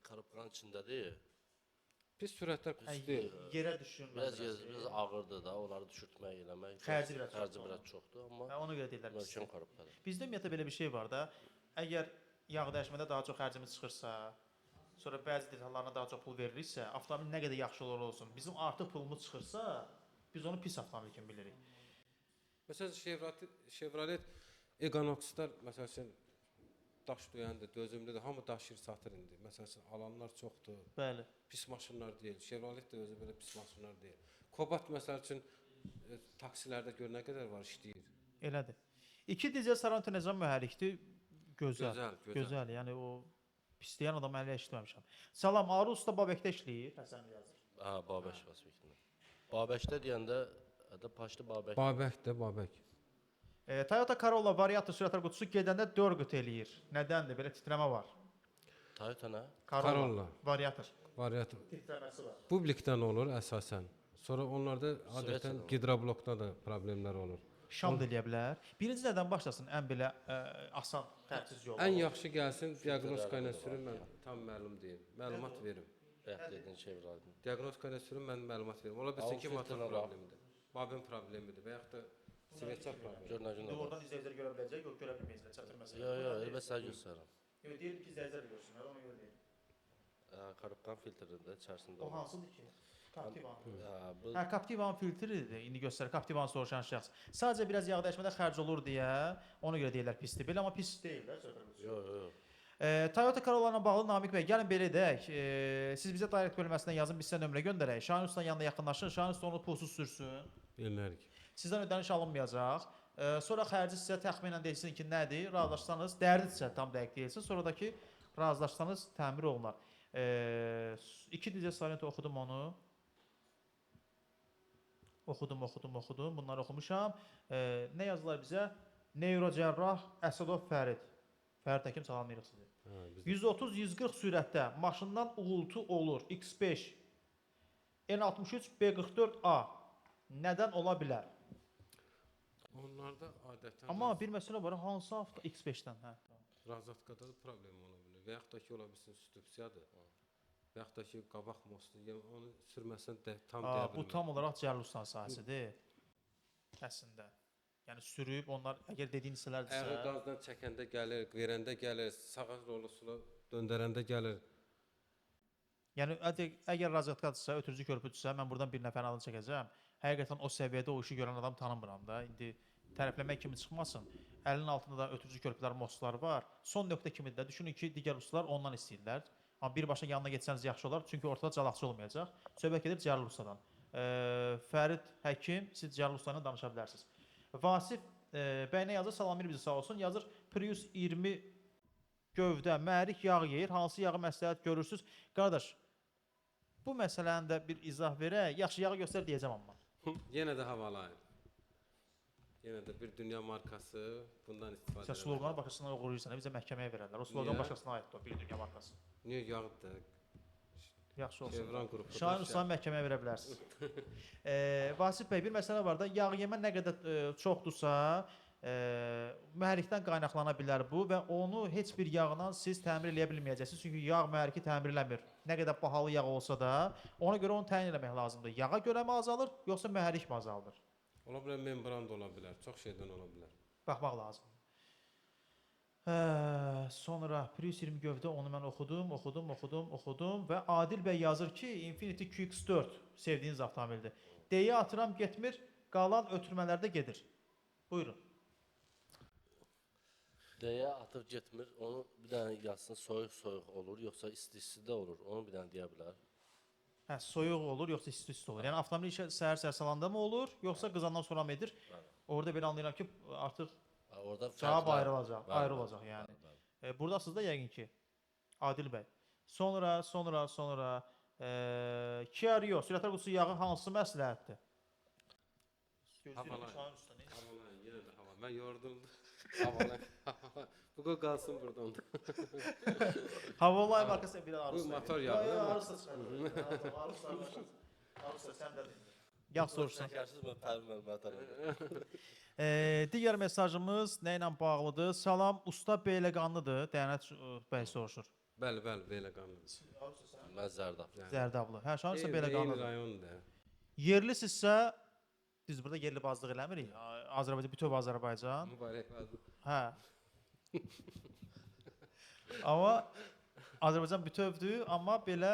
korobkanın içindədir. pis sürətlər qutusu deyil. Yerə düşürmə. Biraz ağırdır da, onları düşürtmək, eləmək. Xərci biraz xərci çoxdur. biraz çoxdur, amma Hə, ona görə deyirlər pisdir. möhkəm korobkadır. Bizdə ümumiyyətlə belə bir şey var da. Əgər yağ dəyişmədə daha çox xərcimiz çıxırsa, sonra bəzi detallarına daha çox pul veririksə, avtomobil nə qədər yaxşı olur olsun, bizim artıq pulumuz çıxırsa, biz onu pis avtomobil kimi bilirik. Məsələn, Chevrolet Equinox-lar məsəl üçün daş döyəndir, dözümlüdür. Hamı daşıyır, satır indi. Məsəl üçün alanlar çoxdur. Bəli. Pis maşınlar deyil. Chevrolet də özü belə pis maşınlar deyil. Cobalt məsəl üçün taksilərdə gör nə qədər var işləyir. Elədir. 2 dizel Sorento necə mühərrikdir? Gözəl. Gözəl, gözəl. Gözəl. Yəni o pis deyən adam hələ eşitməmişəm. Salam, Arı usta Babəkdə işləyir. Həsən yazır. Ha, Babək prospektində. Babəkdə deyəndə də Paşlı Babək. Babək də Babək. Toyota Corolla variator sürətlər qutusu gedəndə 4 qıt eləyir. Nədəndir? Belə titrəmə var. Toyota nə? Corolla. Corolla. Variator. Variator. Titrəməsi var. Publikdən olur əsasən. Sonra onlarda adətən gidroblokda da problemlər olur. Şam da eləyə bilər. Birinci nədən başlasın ən belə asan, xərcsiz yol? Ən yaxşı gəlsin diaqnostika ilə sürüm mən tam məlum deyim. Məlumat verim. Bayaq dedin Chevrolet. Diaqnostika ilə sürüm mən məlumat verim. Ola bilsin ki, motor filtrlə bax. problemidir. Babin problemidir və yaxud da sveça problemidir. Gör nə gün İndi olur. oradan izləyicilər görə biləcək, yox görə bilməyəcəklər, çətin məsələ. Yox, yox, elə sənə göstərirəm. Yox, deyirəm ki, izləyicilər görsünlər, ona görə deyirəm. Korobkanın filtrində içərisində O olur. hansıdır ki? Captiva. Ha, bu Hə, Captiva-nın filtridir. İndi göstərir. Captiva-nı soruşan şəxs. Sadəcə biraz yağ dəyişmədə xərc olur deyə ona görə deyirlər pisdir. Belə amma pis deyil də. Yox, yox, yox. Toyota Corolla ilə bağlı Namiq bəy, gəlin belə edək. Siz bizə direct bölməsindən yazın, biz sizə nömrə göndərək. Şahin Ustanın yanına yaxınlaşın. Şahin Usta onu pulsuz sürsün. Elərik. Sizdən ödəniş alınmayacaq. Sonra xərci sizə təxminən deyilsin ki, nədir? Razılaşsanız, dərdi sizə tam dəqiq deyilsin. Sonra da ki, razılaşsanız təmir olunar. 2 dizel Sorento oxudum onu. Oxudum, oxudum, oxudum. Bunları oxumuşam. Nə yazdılar bizə? Neyrocərrah Əsədov Fərid. Fərid həkim salamlayırıq sizi. Hə, biz 130-140 sürətdə maşından uğultu olur. X5 N63 B44A nədən ola bilər? Onlarda adətən Amma bir məsələ var, hansı avto X5-dən, hə. Razatkada da problem ola bilər. Və yaxud da ki, ola bilsin stupsiyadır. Və yaxud da ki, qabaq mostu, yəni onu sürməsən də tam deyə Bu bilmərəm. tam olaraq Cəlil Ustanın sahəsidir. Əslində. Yəni sürüb onlar əgər dediyin Ayağı hissələrdirsə, qazdan çəkəndə gəlir, verəndə gəlir, sağa rolosunu döndərəndə gəlir. Yəni əgər razıqdadırsa, ötürücü körpüdürsə, mən burdan bir nəfərin adını çəkəcəm. Həqiqətən o səviyyədə o işi görən adam tanımıram da. İndi tərəfləmək kimi çıxmasın. Əlinin altında da ötürücü körpülər, mostlar var. Son nöqtə kimidir də. Düşünün ki, digər ustalar ondan istəyirlər. Amma birbaşa yanına getsəniz yaxşı olar, çünki ortada calaqçı olmayacaq. Söhbət gedir Cəlil Ustadan. Fərid Həkim, siz Cəlil Usta ilə danışa bilərsiniz. Vasif bəy nə yazır? Salamlayır bizi sağ olsun. Yazır Prius 20 gövdə mühərrik yağ yeyir. Hansı yağı məsləhət görürsüz? Qardaş, bu məsələni də bir izah verək. Yaxşı, yağı göstər deyəcəm amma. Yenə də havalayın. Yenə də bir dünya markası bundan istifadə Sən edə. sloqanı başqasına oğurlayırsan, bizə məhkəməyə verərlər. O sloqan Niyə? başqasına aiddir, o bir dünya markası. Niyə yağdır? Yaxşı olsun. Chevron qrupu. Şahin Ustanı məhkəməyə verə bilərsiniz. Vasif bəy, bir məsələ var da, yağ yemə nə qədər çoxdursa, mühərrikdən qaynaqlana bilər bu və onu heç bir yağla siz təmir eləyə bilməyəcəksiniz. Çünki yağ mühərriki təmir eləmir. Nə qədər bahalı yağ olsa da, ona görə onu təyin eləmək lazımdır. Yağa görə mi azalır, yoxsa mühərrik mi azaldır? Ola bilər membran da ola bilər. Çox şeydən ola bilər. Baxmaq lazımdır. Sonra Prius 20 gövdə onu mən oxudum, oxudum, oxudum, oxudum və Adil bəy yazır ki, Infiniti QX4 sevdiyiniz avtomobildir. D-yə atıram getmir, qalan ötürmələrdə gedir. Buyurun. D-yə atıb getmir. Onu bir dənə yazsın, soyuq-soyuq olur, yoxsa isti-isti də olur. Onu bir dənə deyə bilər. Hə, soyuq olur, yoxsa isti-isti olur. Yəni avtomobil işə səhər-səhər salanda mı olur, yoxsa qızandan sonra mı edir? Orada belə anlayıram ki, artıq Ha, orada cavab fərqlər- ayrılacaq, Bəli, ayrılacaq yəni. bəli, bəli. Buradasınız da yəqin ki, Adil bəy. Sonra, sonra, sonra Kia Rio sürətlər qutusu yağı hansı məsləhətdir? Havalar. Şahin usta, nə? Havalan, yenə də hava. Mən yoruldum. Havalan. Bu qoy qalsın burada onda. Havalay markası bir arısı. Bu motor yağı, değil mi? Arısı çıxarır. Arısı, arısı sən də. Yağ soruşsan. Şəkərsiz mən pərməm mətələ. Digər mesajımız nə ilə bağlıdır? Salam, usta Beyləqanlıdır. Dəyənət bəy soruşur. Bəli, bəli, belə qanlıdır. Mən Zərdab. Zərdablı. Hə, Şahin usta Eyni Beyləqanlıdır. rayondur. Yerlisinizsə, düz burada yerli bazlıq eləmirik. Azərbaycan, bütöv Azərbaycan. Mübarək olsun. Hə. Amma Azərbaycan bütövdür, amma belə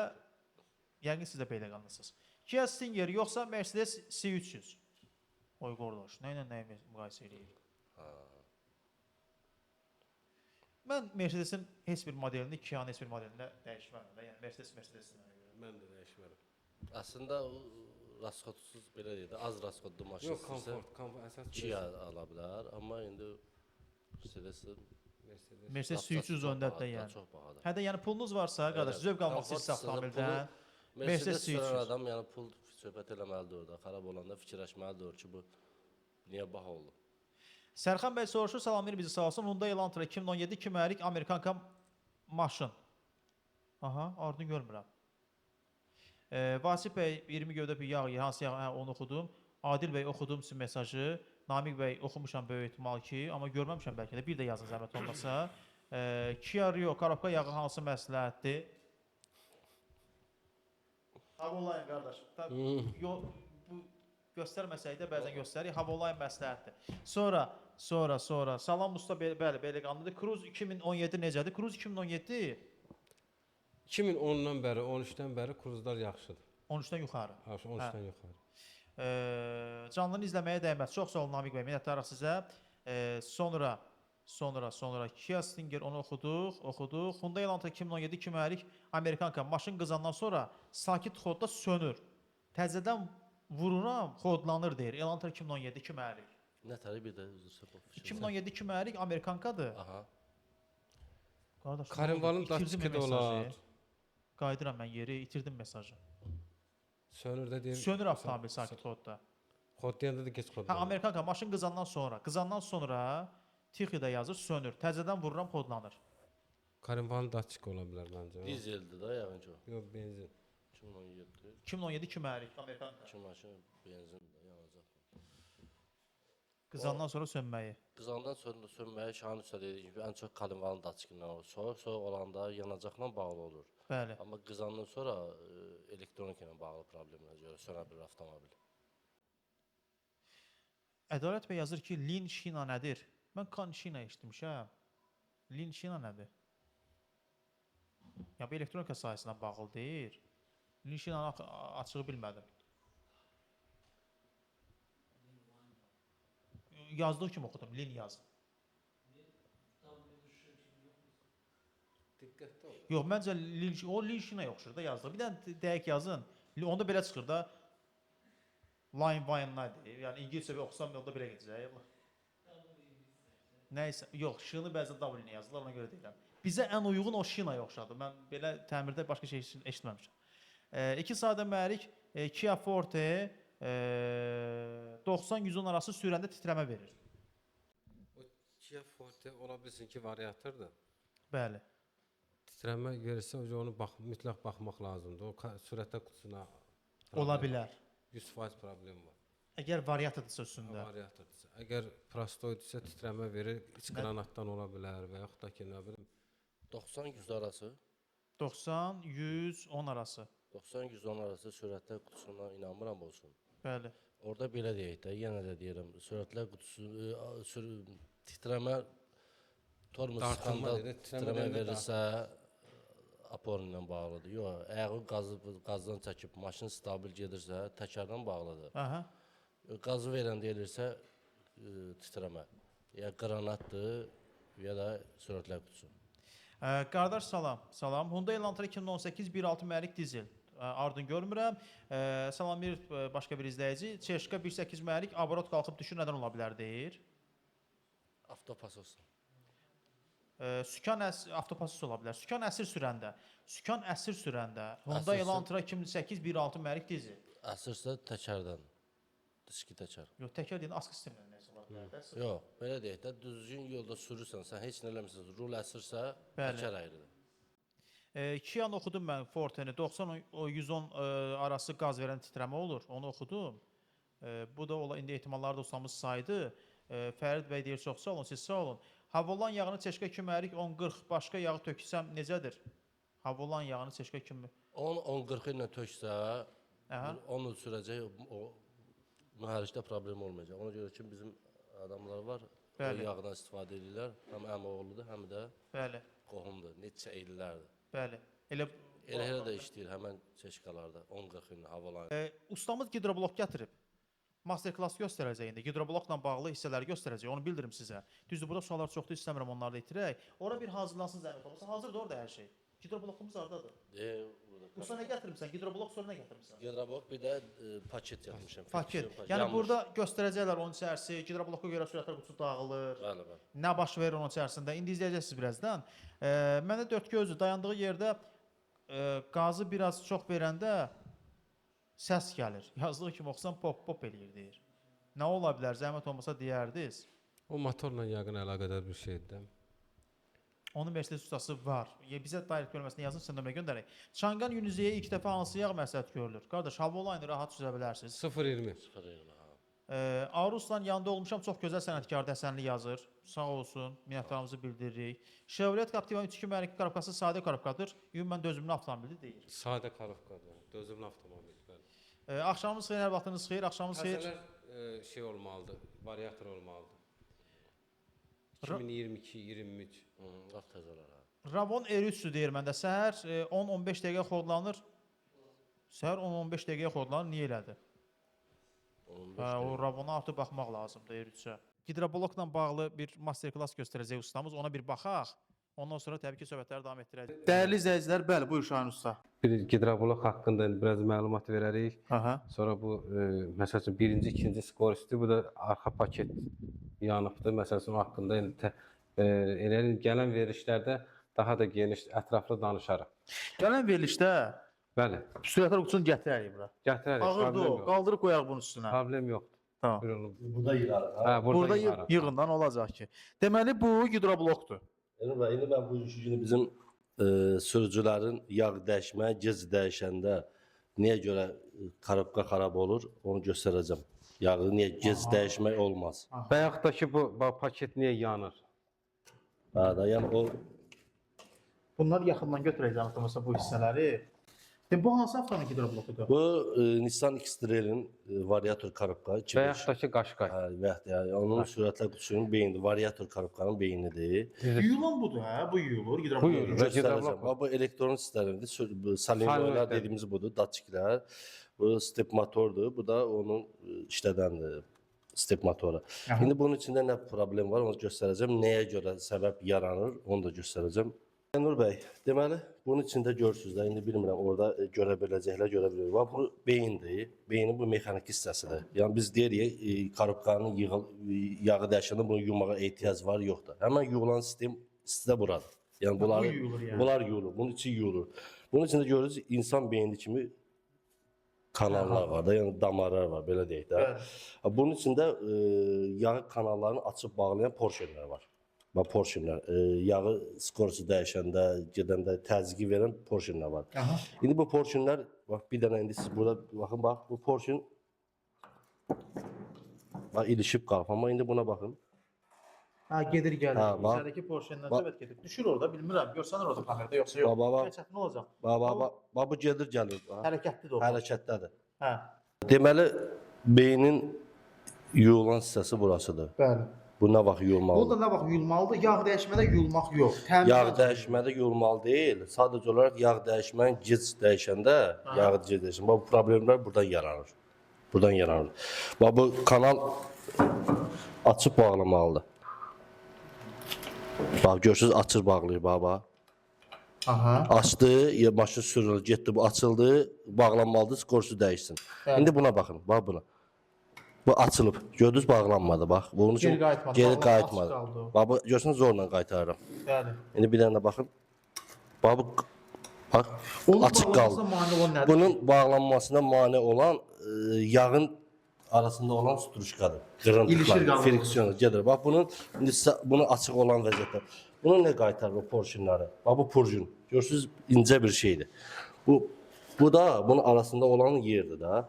yəqin siz də Beyləqanlısınız. Kia Stinger yoxsa Mercedes C300? Oy qardaş, nə ilə nəyi müqayisə eləyir? Mən Mercedesin heç bir modelini Kia-nın heç bir modelinə dəyişmərəm də. Yəni Mercedes Mercedes-dir mənə görə. Mən də dəyişmərəm. Əslində o rasxodsuz belə deyək də, az rasxodlu maşın Yox, istəyirsə komfort, komfort əsas Kia ala bilər, amma indi Mercedes Mercedes. Mercedes C300 öndədir də yəni. Çox bahadır. Hə də yəni pulunuz varsa, qardaş, zövq almaq istəyirsə avtomobildən Mercedes Mercedes sürən C300. adam yəni pul söhbət eləməlidir orada. Xarab olanda fikirləşməlidir ki, bu niyə baha oldu? Sərxan bəy soruşur, salamlayır bizi sağ olsun. Hyundai Elantra 2017 2 mühərrik Amerikanka maşın. Aha, ardını görmürəm. Vasif bəy 20 gövdə bir yağ, hansı yağ, hə, onu oxudum. Adil bəy oxudum sizin mesajı. Namiq bəy oxumuşam böyük ehtimal ki, amma görməmişəm bəlkə də. Bir də yazın zəhmət olmasa. Kia Rio korobka yağı hansı məsləhətdir? Havolayın qardaş. Yo, bu göstərməsək də bəzən göstərik. Havolayın məsləhətdir. Sonra, sonra, sonra. Salam usta, bəli, Beyləqanlıdır. Cruze 2017 necədir? Cruze 2017 2010-dan bəri, 13-dən bəri kruzlar yaxşıdır. 13-dən yuxarı. Ha, 13-dən yuxarı. Canlını izləməyə dəyməz. Çox sağ olun Namiq bəy, minnətdarıq sizə. Sonra, sonra, sonra Kia Stinger onu oxuduq, oxuduq. Hyundai Elantra 2017 2 mühərrik Amerikanka maşın qızandan sonra sakit xodda sönür. Təzədən vururam, xodlanır deyir. Elantra 2017 2 mühərrik. Nə tərə bir də üzr istəyirəm. 2017 2 mühərrik Amerikankadır. Aha. Qardaş, nə oldu? Karınvalın İtirdim datçiki də mesajı. olar. Qayıdıram mən yeri, itirdim mesajı. Sönür də deyir. Sönür avtomobil sakit xodda. Xod deyəndə də gec Hə, xodlanır. Amerikanka maşın qızandan sonra, qızandan sonra Tixi-də yazır, sönür. Təzədən vururam, xodlanır. Karınvalın datçiki ola bilər məncə. Dizeldir də yəqin ki. o. Yox, benzin. 2017 2017 2 mühərrik Amerikanka. 2 maşın benzindir, yanacaq. Qızandan sonra sönməyi. Qızandan sonra sönməyə Şahin usta dediyi kimi ən çox Kalinvalın datçikindən olur. Soyuq-soyuq olanda yanacaqla bağlı olur. Bəli. Amma qızandan sonra elektronika ilə bağlı problemlərə görə sönə bilər avtomobil. Ədalət bəy yazır ki, Lin Şina nədir? Mən Kan Şina eşitmişəm. Lin Şina nədir? Ya bu elektronika sahəsinə bağlı deyil. Lin Şinanı açığı bilmədim. Yazdığı kimi oxudum, Lin yaz. Diqqətli ol. Yox, məncə Lin, o Lin Şinaya oxşur da yazdığı. Bir dənə dəqiq yazın. Onda belə çıxır da. Line Wine nədir? Yəni ingiliscə bir oxusam onda belə gedəcək. Nəysə, yox, Ş-nı bəzən W-ni yazırlar, ona görə deyirəm. Bizə ən uyğun o Şinaya oxşadı. Mən belə təmirdə başqa şey eşitməmişəm. 2 sadə mühərrik Kia Forte 90-110 arası sürəndə titrəmə verir. O Kia Forte ola bilsin ki, variatordur. Bəli. Titrəmə verirsə, onu bax, mütləq baxmaq lazımdır. O sürətlər qutusuna Ola bilər. 100% problem var. Əgər variatordursa üstündə. Variatordursa. Əgər prostoydursa titrəmə verir, iç qranatdan ola bilər və yaxud da ki, nə bilim, 90-100 arası, 90, 100, 10 arası. 90-110 arası sürətlər qutusuna inanmıram olsun. Bəli. Orada belə deyək də, yenə də deyirəm, sürətlər qutusu titrəmə tormuz Dartılma sıxanda deyir, titrəmə titrəmə deyəndə verirsə aporla ilə bağlıdır. Yox, ayağı qazı qazdan çəkib maşın stabil gedirsə, təkərdən bağlıdır. Aha. Qazı verəndə elirsə titrəmə. Ya qranatdır, ya da sürətlər qutusu. Qardaş salam. Salam. Hyundai Elantra 2018 1.6 mühərrik dizel. Ardın görmürəm. Salam bir başqa bir izləyici. Çeşka 1.8 mühərrik aborot qalxıb düşür nədən ola bilər deyir. Avtopas olsun. Sükan avtopasus ola bilər. Sükan əsir sürəndə, sükan əsir sürəndə Hyundai Elantra 2008 1.6 mühərrik dizel. Əsirsə təkərdən. Diski təkər. Yox, təkər deyəndə askı sistemindən necə ola bilər də? Yox, belə deyək də, düzgün yolda sürürsən, sən heç nə eləmirsən, rul əsirsə, təkər ayrıdır. Kia-nı oxudum mən Forte-ni 90 o 110 arası qaz verən titrəmə olur. Onu oxudum. Bu da ola indi ehtimalları da ustamız saydı. Fərid bəy deyir çox sağ olun, siz sağ olun. Havolan yağını çeşka 2 mühərrik 10-40 başqa yağı töksəm necədir? Havolan yağını çeşka 2 10 10-40 ilə töksə, onu sürəcək, o mühərrikdə problem olmayacaq. Ona görə ki, bizim adamlar var, Bəli. o yağdan istifadə edirlər. Həm əmioğludur, həm də Bəli, qohumdur. Neçə illərdir. bəli. Elə Elə də işləyir həmən çeşkalarda 10-40 ilə havalan. Ustamız gidroblok gətirib. Master klass göstərəcək indi. Gidroblokla bağlı hissələri göstərəcək. Onu bildirim sizə. Düzdür, burada suallar çoxdur, istəmirəm onları da itirək. Ora bir hazırlansın zəhmət olmasa. Hazırdır orada hər şey. Gidroblokumuz hardadır? Burada. Usta nə gətirmisən? Gidroblok sonra nə gətirmisən? Gidroblok bir də paket yapmışam. Paket. Yəni burada göstərəcəklər onun içərisi, gidrobloka görə sürətlər qutusu dağılır. Bəli, bəli. Nə baş verir onun içərisində? İndi izləyəcəksiniz birazdan. Məndə dörd gözlü dayandığı yerdə qazı biraz çox verəndə səs gəlir. Yazdığı kimi oxusan pop pop eləyir deyir. Nə ola bilər? Zəhmət olmasa deyərdiniz. O motorla yəqin əlaqədar bir şeydir də. Onun Mercedes ustası var. Ya bizə direct bölməsinə yazın, sizə nömrə göndərək. Changan Unizeyə ilk dəfə hansı yağ məsləhət görülür? Qardaş, Havoline rahat süzə bilərsiniz. 0.20. 0.20 ha. Aruslan yanında olmuşam, çox gözəl sənətkar dəsənli yazır. Sağ olsun, minnətdarlığımızı bildiririk. Chevrolet Captiva 3.2 mühərrikli korobkası sadə korobkadır. Ümumən dözümlü avtomobildir deyir. Sadə korobkadır. Dözümlü avtomobil, bəli. Axşamınız xeyir, hər vaxtınız xeyir, axşamınız xeyir. Təzələr şey olmalıdır, variator olmalıdır. 2022, 23. Lap təzələr ha. Ravon R3-dür deyir məndə. Səhər 10-15 dəqiqə xodlanır. Səhər 10-15 dəqiqəyə xodlanır. Niyə elədi? 15 Hə, o Ravona artıq baxmaq lazımdır R3-ə. Gidroblokla bağlı bir master klass göstərəcək ustamız. Ona bir baxaq. Ondan sonra təbii ki, söhbətləri davam etdirəcək. Dəyərli izləyicilər, bəli, buyur Şahin usta. Bir gidroblok haqqında indi biraz məlumat verərik. Aha. Sonra bu məsəl üçün birinci, ikinci skoristi, bu da arxa paket yanıbdır. Məsəl üçün o haqqında indi elə gələn verilişlərdə daha da geniş, ətraflı danışarıq. Gələn verilişdə Bəli, sürətlər qutusunu gətirərik bura. gətirərik. Ağırdır o. Qaldırıb qoyaq bunun üstünə. Problem yoxdur. Tamam. Burada yığarıq ha. Hə, burada, Burada yığarıq. yığından olacaq ki. Deməli bu gidroblokdur. Elnur bəy, indi mən bugünkü günü bizim sürücülərin yağ dəyişməyə, gec dəyişəndə niyə görə korobka xarab olur, onu göstərəcəm. Yağı niyə gec dəyişmək olmaz. Və yaxud da ki, bu paket niyə yanır? Hə, da, yəni o Bunları yaxından götürək zəhmət olmasa bu hissələri. De, bu hansı avtomobil gidroblokudur? bu Nissan X-Trail-in variator korobka Və 2005. yaxud da ki, Qashqai. Hə, və yaxud da yəni onun sürətlər qutusunun beynidir, variator korobkanın beynidir. Yuyulan budur, hə? Bu yuyulur, gidroblok. Bu yuyulur. Və Göstərəcəm. gidroblok Bax, bu elektron sistemidir. Solenoidlər dediyimiz budur, datçiklər. Bu step motordur. Bu da onun işlədəndir. Step motoru. İndi bunun içində nə problem var, onu göstərəcəm. Nəyə görə səbəb yaranır, onu da göstərəcəm. Nur bəy, deməli, bunun içində görürsünüz də, indi bilmirəm, orada görə biləcəklər, görə bilir. Bax, bu beyindir. Beynin bu mexaniki hissəsidir. Yəni biz deyirik, korobkanın yağı dəyişəndə bunu yumağa ehtiyac var, yoxdur. Həmən yuyulan sistem hissə buradır. Yəni bunları, Bu yuyulur yəni. bunlar yuyulur, bunun içi yuyulur. Bunun içində görürsünüz, insan beyni kimi kanallar var da, yəni damarlar var, belə deyək də. Bəli. Bunun içində yağ kanallarını açıb bağlayan porşenlər var. Bax porşinlər, yağı skorosu dəyişəndə, gedəndə təzyiqi verən porşinlər var. Aha. İndi bu porşinlər, bax bir dənə indi siz burada baxın, bax bu porşin bax ilişib qalıb, amma indi buna baxın. Ha, gedir gəlir. Ha, bax. İçəridəki porşenlər Bax. evet gedir. Düşür orada, bilmirəm. Görsənir orada kamerada yoxsa yox. Bax, bax, bax. Çətin olacaq. Bax, bax, bax, bax bu gedir gəlir. Bax. Hərəkətlidir o. Hərəkətdədir. Hə. Deməli beynin yuyulan hissəsi burasıdır. Bəli. Bu nə vaxt Bu da yuyulmalıdır? nə vaxt yuyulmalıdır? Yağ dəyişmədə yuyulmaq yox. Təmir Yağ dəyişmədə yuyulmalı deyil. Sadəcə olaraq yağ dəyişmənin gec dəyişəndə, yağı gec dəyişəndə bax bu problemlər buradan yaranır. Buradan yaranır. Bax bu kanal açıb bağlamalıdır. Bax görürsüz açır bağlayır bax bax. Aha. Açdı, ya maşın sürülür, getdi, bu açıldı, bağlanmalıdır, skorsu dəyişsin. Bəli. İndi buna baxın, bax buna. Bu açılıb. Gördünüz bağlanmadı bax. Bunun üçün Geri qayıtmadı, Geri bağlan- qayıtmadı. açıq qaldı o. Bax bu görsən zorla qaytarıram. Bəli. İndi bir dənə də baxın. Bax bu bax Onun açıq qaldı. bağlanmasına mane olan nədir? Bunun bağlanmasına mane olan yağın arasında olan struşkadır. İlişir Qırıntılar, qalır. friksiyon gedir. Bax bunun indi sizə bunu açıq olan vəziyyətdə. Bunu nə qaytarır bu porşinləri? Bax bu purjun. Görürsüz incə bir şeydir. Bu da bunun arasında olan yerdir də.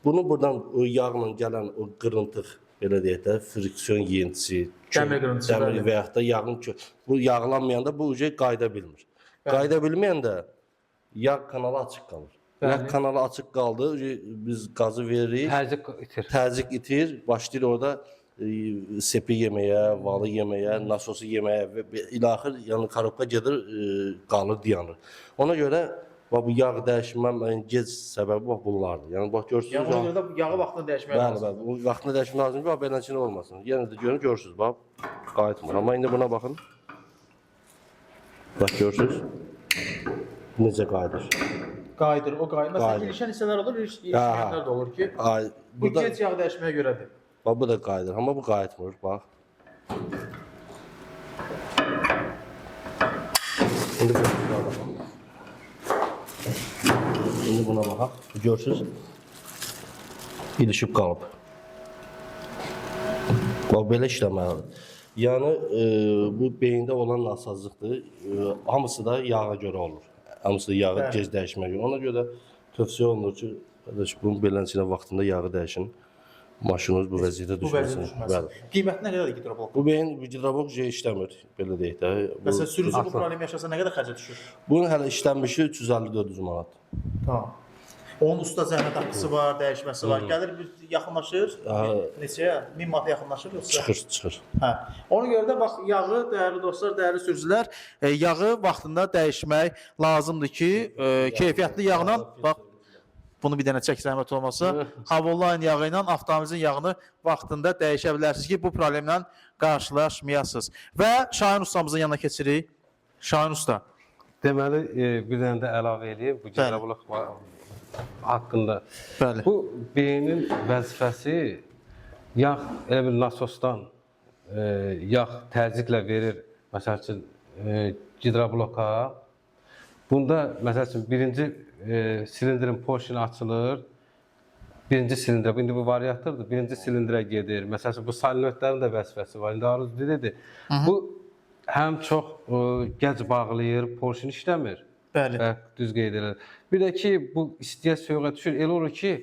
Bunu buradan o yağla gələn o qırıntıq belə deyək də friksiyon yeyintisi, Dəmir qırıntısı, dəmir bəli. və yaxud da yağın bu yağlanmayanda bu uca qayıda bilmir. Qayıda bilməyəndə yağ kanalı açıq qalır. Bəli. Yağ kanalı açıq qaldı, biz qazı veririk, Təzyiq itir. təzyiq itir, başlayır orada sepi yeməyə, valı yeməyə, nasosu yeməyə və ilaxır, yəni korobka gedir, qalır, dayanır. Ona görə bax bu yağ dəyişmə ən gec səbəbi bax bunlardır. Yəni bax görürsünüz. Yəni ona görə də yağı vaxtında dəyişmək Bəli, lazımdır. bəli. O vaxtında dəyişmək lazımdır ki, bax beləsinə olmasın. Yenə də görün, görürsüz, bax qayıtmır. Amma indi buna baxın. Bax görürsüz. Necə qayıdır. Qayıdır, o qayıdır. Məsələn, Qayıdır. ilişən hissələr olur, ilişməyənlər də olur ki, Ay, bu bu da gec yağ dəyişməyə görədir. bax bu da qayıdır, amma bu qayıtmır, bax. İndi buna baxaq. İndi buna baxaq. Görürsüz. İlişib qalıb. Bax belə işləməlidir. Yəni bu beyində olan nasazlıqdır. Hamısı da yağa görə olur. Hamısı da yağı Bəli. gec dəyişməyə görə. Ona görə də tövsiyə olunur ki, qardaş bunun beləsinə vaxtında yağı dəyişin. Maşınınız bu vəziyyətə Bu vəziyyətə düşməsin. düşməsin. Bəli. Qiyməti nə qədərdir gidroblok? Bu beyin gidroblok işləmir, belə deyək də. Bu, Məsələn, sürücü bu problemi yaşasa nə qədər xərcə düşür? Bunun hələ işlənmişi 350-400 manat. Tamam. Onun usta zəhmət haqqısı var, dəyişməsi var. Gəlir bir yaxınlaşır, neçəyə? 1000 manata yaxınlaşır yoxsa? Çıxır, çıxır. Hə. Ona görə də bax yağı dəyərli dostlar, dəyərli sürücülər, yağı vaxtında dəyişmək lazımdır ki, keyfiyyətli yağla bax bunu bir dənə çək zəhmət olmasa, Havoline yağı ilə avtomobilin yağını vaxtında dəyişə bilərsiniz ki, bu problemlə qarşılaşmayasınız. Və Şahin ustamızın yanına keçirik. Şahin usta. Deməli, bir dənə də əlavə eləyim bu gidroblok haqqında. Bəli. Bu beynin vəzifəsi yağ elə bir nasosdan yağ təzyiqlə verir, məsəl üçün gidrobloka. Bunda məsəl üçün birinci silindrin porşini açılır. Birinci silindrə, indi bu variatordur. Birinci silindrə gedir. Məsəl üçün bu solenoidlərin də vəzifəsi var. İndi Aruz dedi. Bu həm çox gec bağlayır, porşin işləmir. Bəli. Hə, düz qeyd edir. Bir də ki, bu istiyə soyuğa düşür. Elə olur ki,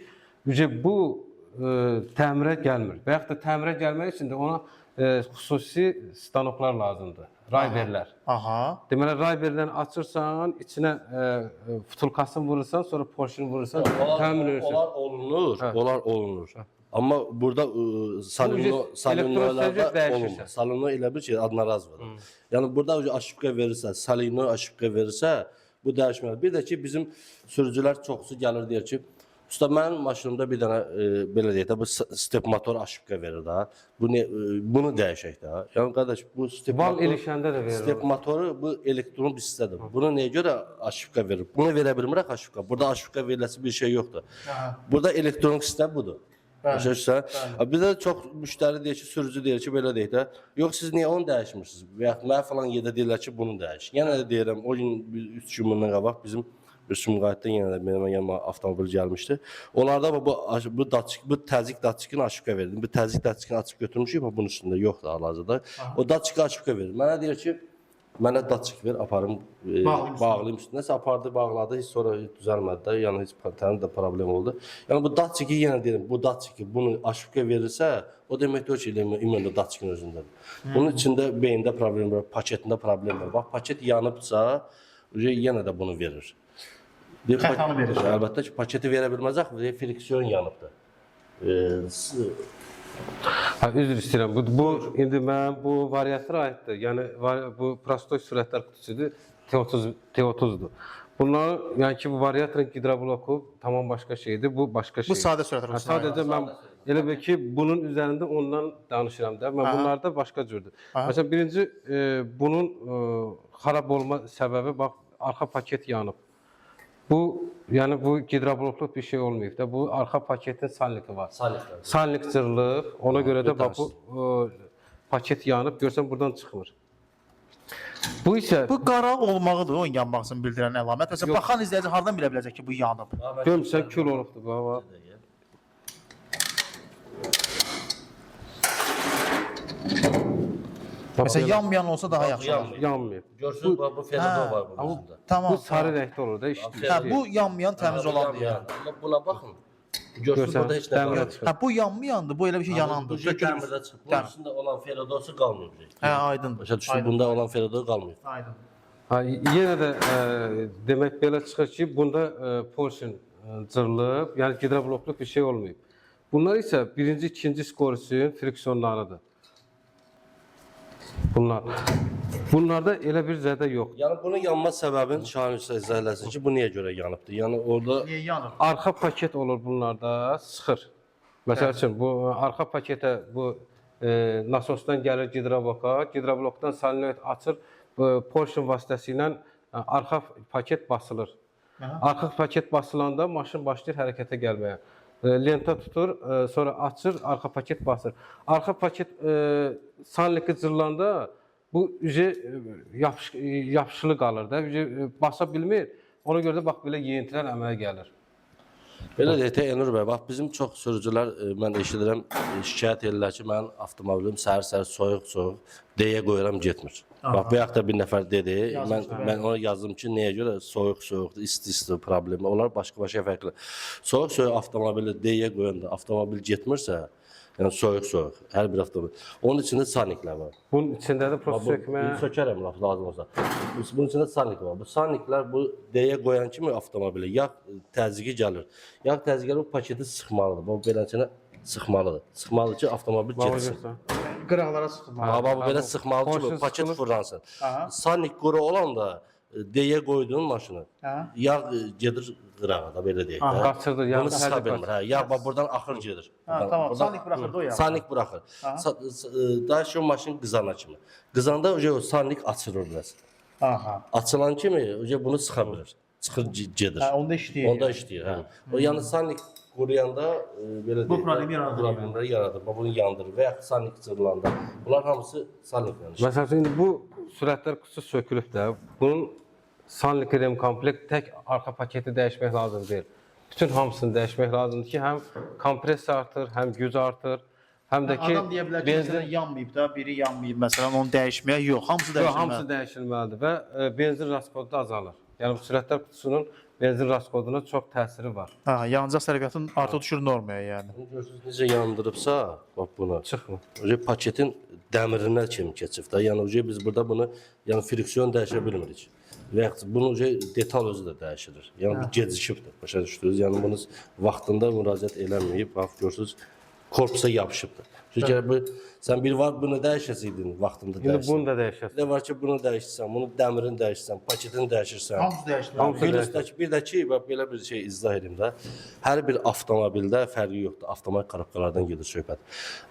ücə bu təmirə gəlmir. Və yaxud da təmirə gəlmək üçün də ona xüsusi stanoklar lazımdır. Rayberlər. Aha. Deməli rayberdən açırsan, içinə futulkasını vurursan, sonra porşini vurursan, təmir edirsən. Onlar olunur, onlar olunur. Amma burada Bu solenoidlarda elektrosevcə dəyişirsən. olunmur. Solenoid elə bir şey adnarazvadır. Yəni burada aşıbqa verirsə, solenoid aşıbqa verirsə, bu dəyişməli. Bir də ki bizim sürücülər çoxsu gəlir deyir ki, usta mənim maşınımda bir dənə belə deyək də bu step motor aşıbqa verir də. Bu bunu dəyişək də. Yəni qardaş bu step Val motor ilişəndə də verir. Step motoru bu elektron bir hissədir. Buna nəyə görə aşıbqa verir? Bunu verə bilmirək aşıbqa. Burada aşıbqa veriləsi bir şey yoxdur. Aha. Burada elektronik sistem budur. Bəli, Başa düşürsən? Bir də çox müştəri deyir ki, sürücü deyir ki, belə deyək də. Yox, siz niyə onu dəyişmirsiniz? Və yaxud mənə falan yerdə deyirlər ki, bunu dəyiş. Yenə də deyirəm, o gün 3 gün bundan qabaq bizim Bir Sumqayıtdan yenə də mənim yanıma avtomobil gəlmişdi. Onlarda bu bu datçik, bu təzyiq datçikini aşıqa verdim. Bu təzyiq datçikini açıb götürmüşük, amma bunun üstündə yoxdur hal-hazırda. O datçiki aşıqa verdim. Mənə deyir ki, mənə datçik ver, aparım, Bağlayım üstünə. bağlayım üstünə. Nəsə apardı, bağladı, heç sonra heç düzəlmədi də. Yəni heç təmin də problem oldu. Yəni bu datçiki yenə deyirəm, bu datçiki bunu aşıqa verirsə, o demək deyil ki, imенно datçikin özündədir. Bunun içində beyində problem var, paketində problem var. Bax paket yanıbsa, yenə də bunu verir. Deyir, Xətanı verir. Əlbəttə ki, paketi verə bilməz axı, deyir, friksiyon yanıbdır. Hə, üzr istəyirəm. Bu indi mən bu variatora aiddir. Yəni bu prostoy sürətlər qutusudur. T30 T30-dur. Bunlar yəni ki bu variatorun gidrobloku tamam başqa şeydir. Bu başqa Bu şeydir. sadə sürət Hə, qutusuna sadəcə mən elə bil ki bunun üzərində ondan danışıram da. Mən bunlarda başqa cürdür. Məsələn birinci bunun xarab olma səbəbi bax arxa paket yanıb. Bu yəni bu gidroblokluq bir şey olmayıb da. Bu arxa paketin salniki var. Salniklər. Salnik cırılıb. Ona görə də bir bax bu paket yanıb. Görsən burdan çıxmır. Bu isə Bu qara olmağıdır, onun yanmağını bildirən əlamət. Məsələn, baxan izləyici hardan bilə biləcək ki, bu yanıb? görmüsən kül olubdur baba. Məsələn, yanmayan olsa daha yaxşı olar. Yanmayıb. Görsün bax bu Ferrado var bunun üstündə. Tamam. Bu sarı rəngdə olur da işləyir. Hə, bu yanmayan təmiz olandır yəni. Amma buna baxın. Görsün Görsən, burada heç nə dəmirə qalmayıb. çıxır. Hə, bu yanmayandır, bu elə bir şey yanandır. Bu şey dəmirə çıxıb. Bunun üstündə olan Ferradosu qalmayıb. Hə, aydındır. Başa düşdün? Bunda olan Ferrado qalmayıb. Aydın. Ha, yenə də demək belə çıxır ki, bunda portion cırılıb, yəni gidroblokluq bir şey olmayıb. Bunlar isə birinci, ikinci skorusun friksiyonlarıdır. Bunlar. Bunlarda elə bir zədə yoxdur. Yəni bunun yanma səbəbini Şahin usta izah eləsin ki, bu niyə görə yanıbdır? Yəni orada Niyə yanır? Arxa paket olur bunlarda, sıxır. Məsəl üçün bu arxa paketə bu nasosdan gəlir gidrobloka, gidroblokdan solenoid açır, bu portion vasitəsilə arxa paket basılır. Arxa paket basılanda maşın başlayır hərəkətə gəlməyə. Lenta tutur, sonra açır, arxa paket basır. Arxa paket salniki cırılanda bu üzə yapışılı qalır da, üzə basa bilmir. Ona görə də bax belə yeyintilər əmələ gəlir. Belə deyək də Elnur bəy, bax bizim çox sürücülər mən eşidirəm şikayət edirlər ki, mənim avtomobilim səhər-səhər soyuq-soyuq D-yə qoyuram getmir. Bax bayaq da bir nəfər dedi, mən ona yazdım ki, nəyə görə soyuq-soyuqdur, isti-isti problemi. Onlar başqa-başqa fərqli. Soyuq-soyuq avtomobili D-yə qoyanda avtomobil getmirsə, yəni soyuq-soyuq hər bir avtomobil. Onun içində saniklər var. Bunun içində də prosta sökmə. Bunu sökərəm lap lazım olsa. Bunun içində sanik var. Bu saniklər bu D-yə qoyan kimi avtomobilə yağ təzyiqi gəlir. Yağ təzyiqi gəlir, bu paketi sıxmalıdır. Bu beləsinə sıxmalıdır. Sıxmalıdır ki, avtomobil getsin. Qıraqlara sıxılmalı. Bax, bu belə sıxmalıdır ki, bu Portion paket sıxılır. fırlansın. Sanik quru olanda D-yə qoyduğun maşını yağ gedir qırağa da belə deyək də. Qaçırdır, yağ Bunu sıxa təzyiq bilmir. Hə, yağ bax buradan axır gedir. Ha, tamam. Sanik buraxır da o yağı. Sanik buraxır. Daha şu maşın qızana kimi. Qızanda o sanik açılır biraz. Aha. Açılan kimi o bunu sıxa bilir. Çıxır gedir. Hə, onda işləyir. Onda işləyir, hə. O yəni sanik quruyanda belə Bu deyək də, problemi yaradır. Problemləri yaradır. Bax bunu yandırır və yaxud sanik cırılanda. Bunlar hamısı saniklə işləyir. Məsəl üçün indi bu sürətlər qutusu sökülüb də. Bunun Sunlight rem komplekt tək arxa paketi dəyişmək lazım deyil. Bütün hamısını dəyişmək lazımdır ki, həm kompressiya artır, həm güc artır, həm də ki Adam deyə bilər ki, benzin məsələn yanmayıb da, biri yanmayıb məsələn, onu dəyişməyə yox, hamısı Yox, dəyişilməlidir. hamısı dəyişilməlidir və benzin raskodu da azalır. Yəni bu sürətlər qutusunun benzin raskoduna çox təsiri var. Ha, yanacaq sərfiyyatın artıq düşür normaya yəni. Bunu görürsünüz necə yandırıbsa, bax bunu. Çıxmır. Oje paketin dəmirinə kimi keçib də. Yəni oje biz burada bunu yəni friksiyon dəyişə bilmirik. Və yaxud bunu oje detal özü də dəyişilir. Yəni bu gecikibdir. Başa düşdünüz? Yəni bunu vaxtında müraciət eləməyib, bax görürsüz korpusa yapışıbdır. Çünki bu sən bir var bunu dəyişəsiydin vaxtında İndi dəyişsən. bunu da dəyişəsən. Bir də var ki, bunu dəyişirsən, bunu dəmirini dəyişirsən, paketini dəyişirsən. Hamısı dəyişilməlidir. Hamısı Bir üstəki, bir də ki, bax belə bir şey izah edim də. Hər bir avtomobildə fərqi yoxdur. Avtomobil korobkalardan gedir söhbət.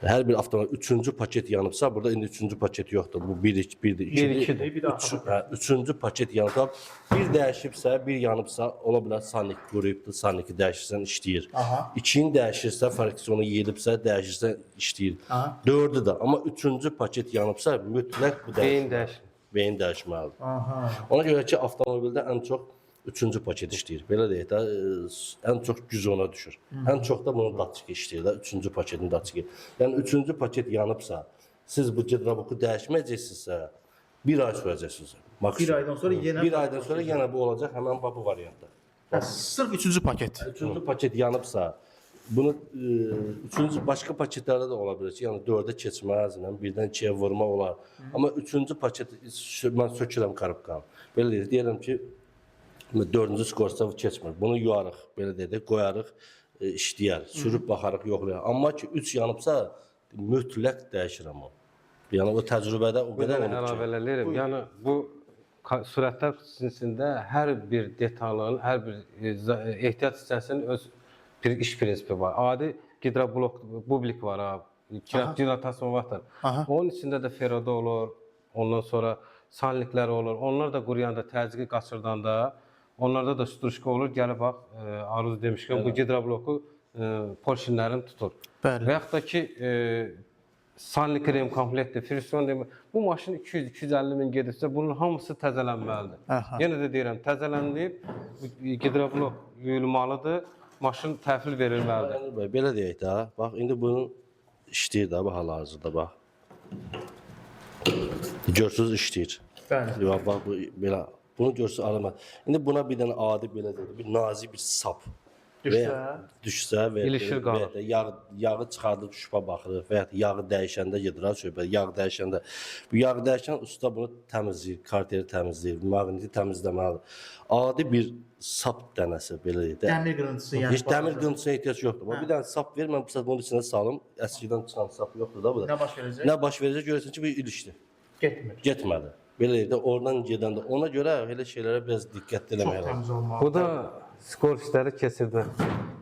Hər bir avtomobil üçüncü paket yanıbsa, burada indi üçüncü paket yoxdur. Bu 1 2 1-dir, 2-dir. Bir, ikidir. Bir də arxa Üç, hə, üçüncü paket yanıbsa, bir dəyişibsə, bir yanıbsa, ola bilər sanik quruyubdur, saniki dəyişirsən işləyir. Aha. İkini dəyişirsə, friksiyonu yeyilibsə, dəyişirsən işləyir. Aha. Dördü də, amma üçüncü paket yanıbsa, mütləq bu Beyin dəyişməlidir. dəyişir. Beyin dəyişməlidir. Aha. Ona görə ki, avtomobildə ən çox Üçüncü paket işləyir. Belə deyək də, ən çox güc ona düşür. Ən çox da bunun datçiki işləyir də, üçüncü paketin datçiki. Yəni üçüncü paket yanıbsa, siz bu gidrobloku dəyişməyəcəksinizsə, bir ay sürəcəksiniz. Maksimum. Bir aydan sonra yenə Bir aydan sonra yenə bu olacaq, həmin bax bu variantda. Hə, sırf üçüncü paket. Üçüncü paket yanıbsa, bunu üçüncü başqa paketlərdə də ola bilər ki, yəni dördə keçməz, yəni birdən ikiyə vurma olar. Amma üçüncü paket mən sökürəm karobkanı. Belə deyək, deyirəm ki, dördüncü skorsa keçmir. Bunu yuarıq, belə deyək də, qoyarıq, işləyər, sürüb baxarıq, yoxlayarıq. Amma ki, 3 yanıbsa, mütləq dəyişirəm onu. Yəni o təcrübədə o Bir qədər dənə olub ki. əlavə eləyirəm. Yəni bu sürətlər qutusunda hər bir detalın, hər bir ehtiyat hissəsinin öz bir iş prinsipi var. Adi gidroblok, bublik var ha. Gidrotransformator. Onun içində də feroda olur, ondan sonra sanliklər olur. Onlar da quruyanda, təzyiqi qaçırdanda, onlarda da struşka olur. Gəlib bax, Aruz demişkən bu gidrobloku porşinlərin tutur. Bəli. Və yaxud da ki, Sanli krem komplektdir, friksiyon demir. Bu maşın 200-250 min gedibsə, bunun hamısı təzələnməlidir. Aha. Yenə də deyirəm, təzələnib, bu gidroblok yuyulmalıdır, maşın təhvil verilməlidir. Əlil bəy, belə deyək də, bax indi bunun işləyir də, bax hal-hazırda bax. Görürsüz işləyir. Bəli. Bax, bax bu belə bunu görürsüz arama. İndi buna bir dənə adi belə deyək, bir nazik bir sap Düşsə? və düşsə və İlişir qalır. və ya da yağ yağı çıxardıb şübhə baxırıq və ya da yağı dəyişəndə gedir ha söhbət. Yağ dəyişəndə bu yağ dəyişən usta bunu təmizləyir, karteri təmizləyir, maqniti təmizləməlidir. Adi bir sap dənəsi belə deyək də. Dəmir qırıntısı yəni. Heç dəmir qırıntısına ehtiyac yoxdur. Bax, bir dənə sap ver, mən bu saat bunun içinə salım. Əskidən çıxan sap yoxdur da bu da. Nə baş verəcək? Nə baş verəcək görəsən ki, bu ilişdi. Getmir. Getmədi. Belə deyək də oradan gedəndə ona görə elə şeylərə biraz diqqətli Çox eləmək lazımdır. təmiz olmalıdır. Bu da skor işləri keçirdi.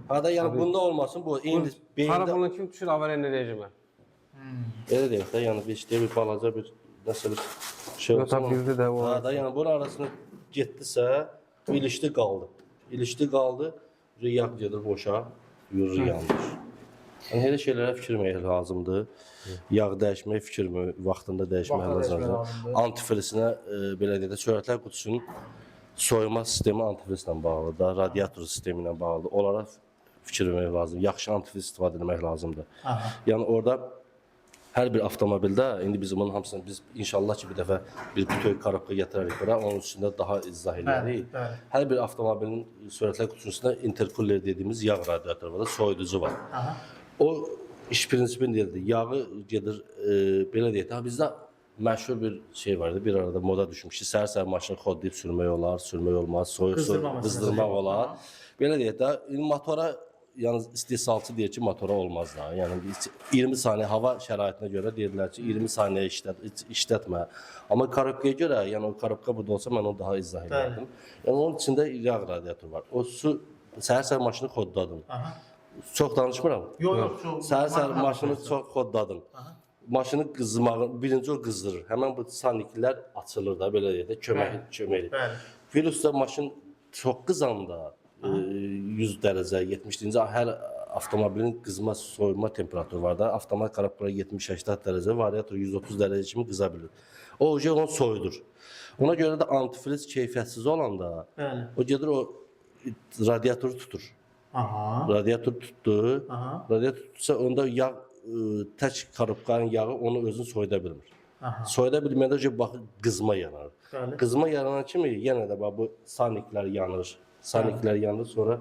Ha da yəni bunda olmasın, bu indi beyində Xarab olan kim düşür avariyyə rejimə. belə deyək də, yəni bir işte bir balaca bir nəsə bir şey Yox, olsa. bildi də o. Ha da yəni bunun arasına getdisə, bu ilişdi qaldı. İlişdi qaldı, yağ gedir boşa, yürür yanır. Yəni elə şeylərə fikir vermək lazımdır. Yağ dəyişmək fikir vaxtında dəyişmək Vaxtında dəyişmək lazımdır. lazımdır. Antifrisinə belə deyək də sürətlər qutusunun soyuma sistemi antifrislə bağlıdır, da, radiator sistemi ilə bağlıdır. Onlara fikir vermək lazımdır. Yaxşı antifriz istifadə etmək lazımdır. Aha. Yəni orada hər bir avtomobildə indi biz bunun hamısını biz inşallah ki bir dəfə bir bütöv karobka gətirərik bura, onun üstündə daha izah eləyərik. bəli. Hər bir avtomobilin sürətlər qutusunun üstündə interkuller dediyimiz yağ radiatoru var, da, soyuducu var. Aha. O iş prinsipi deyildi. Yağı gedir, belə deyək də, bizdə məşhur bir şey var idi, bir arada moda düşmüşdü. Səhər-səhər maşını xodlayıb sürmək olar, sürmək olmaz, soyuq su Qızdırma məsələsi. qızdırmaq olar. Belə deyək də, indi motora yalnız istehsalçı deyir ki, motora olmaz da. Yəni 20 saniyə hava şəraitinə görə deyirlər ki, 20 saniyə işlətmə. Amma karobkaya görə, yəni o karobka burada olsa mən onu daha izah edərdim. Yəni onun içində yağ radiatoru var. O su səhər-səhər maşını xodladım. Aha. Çox danışmıram. Yox, yox, çox. Səhər-səhər maşını çox xodladım. Maşını qızmağı, birinci o qızdırır. Həmən bu saniklər açılır da, belə deyək də, kömək kömək eləyir. Bəli. Virusda maşın çox qızanda 100 dərəcə, 70-ci hər avtomobilin qızma, soyuma temperaturu var da. Avtomat karobkalar 70-80 dərəcə, variator 130 dərəcə kimi qıza bilir. O onu soyudur. Ona görə də antifriz keyfiyyətsiz olanda Bəli. o gedir o radiatoru tutur. Aha. Radiator tutdu. Aha. Radiator tutsa onda yağ tək karobkanın yağı onu özünü soyuda bilmir. Aha. Soyuda bilməndə ki, bax qızma yaranır. Bəli. Qızma yaranan kimi yenə də bax bu saniklər yanır. Saniklər yanır, sonra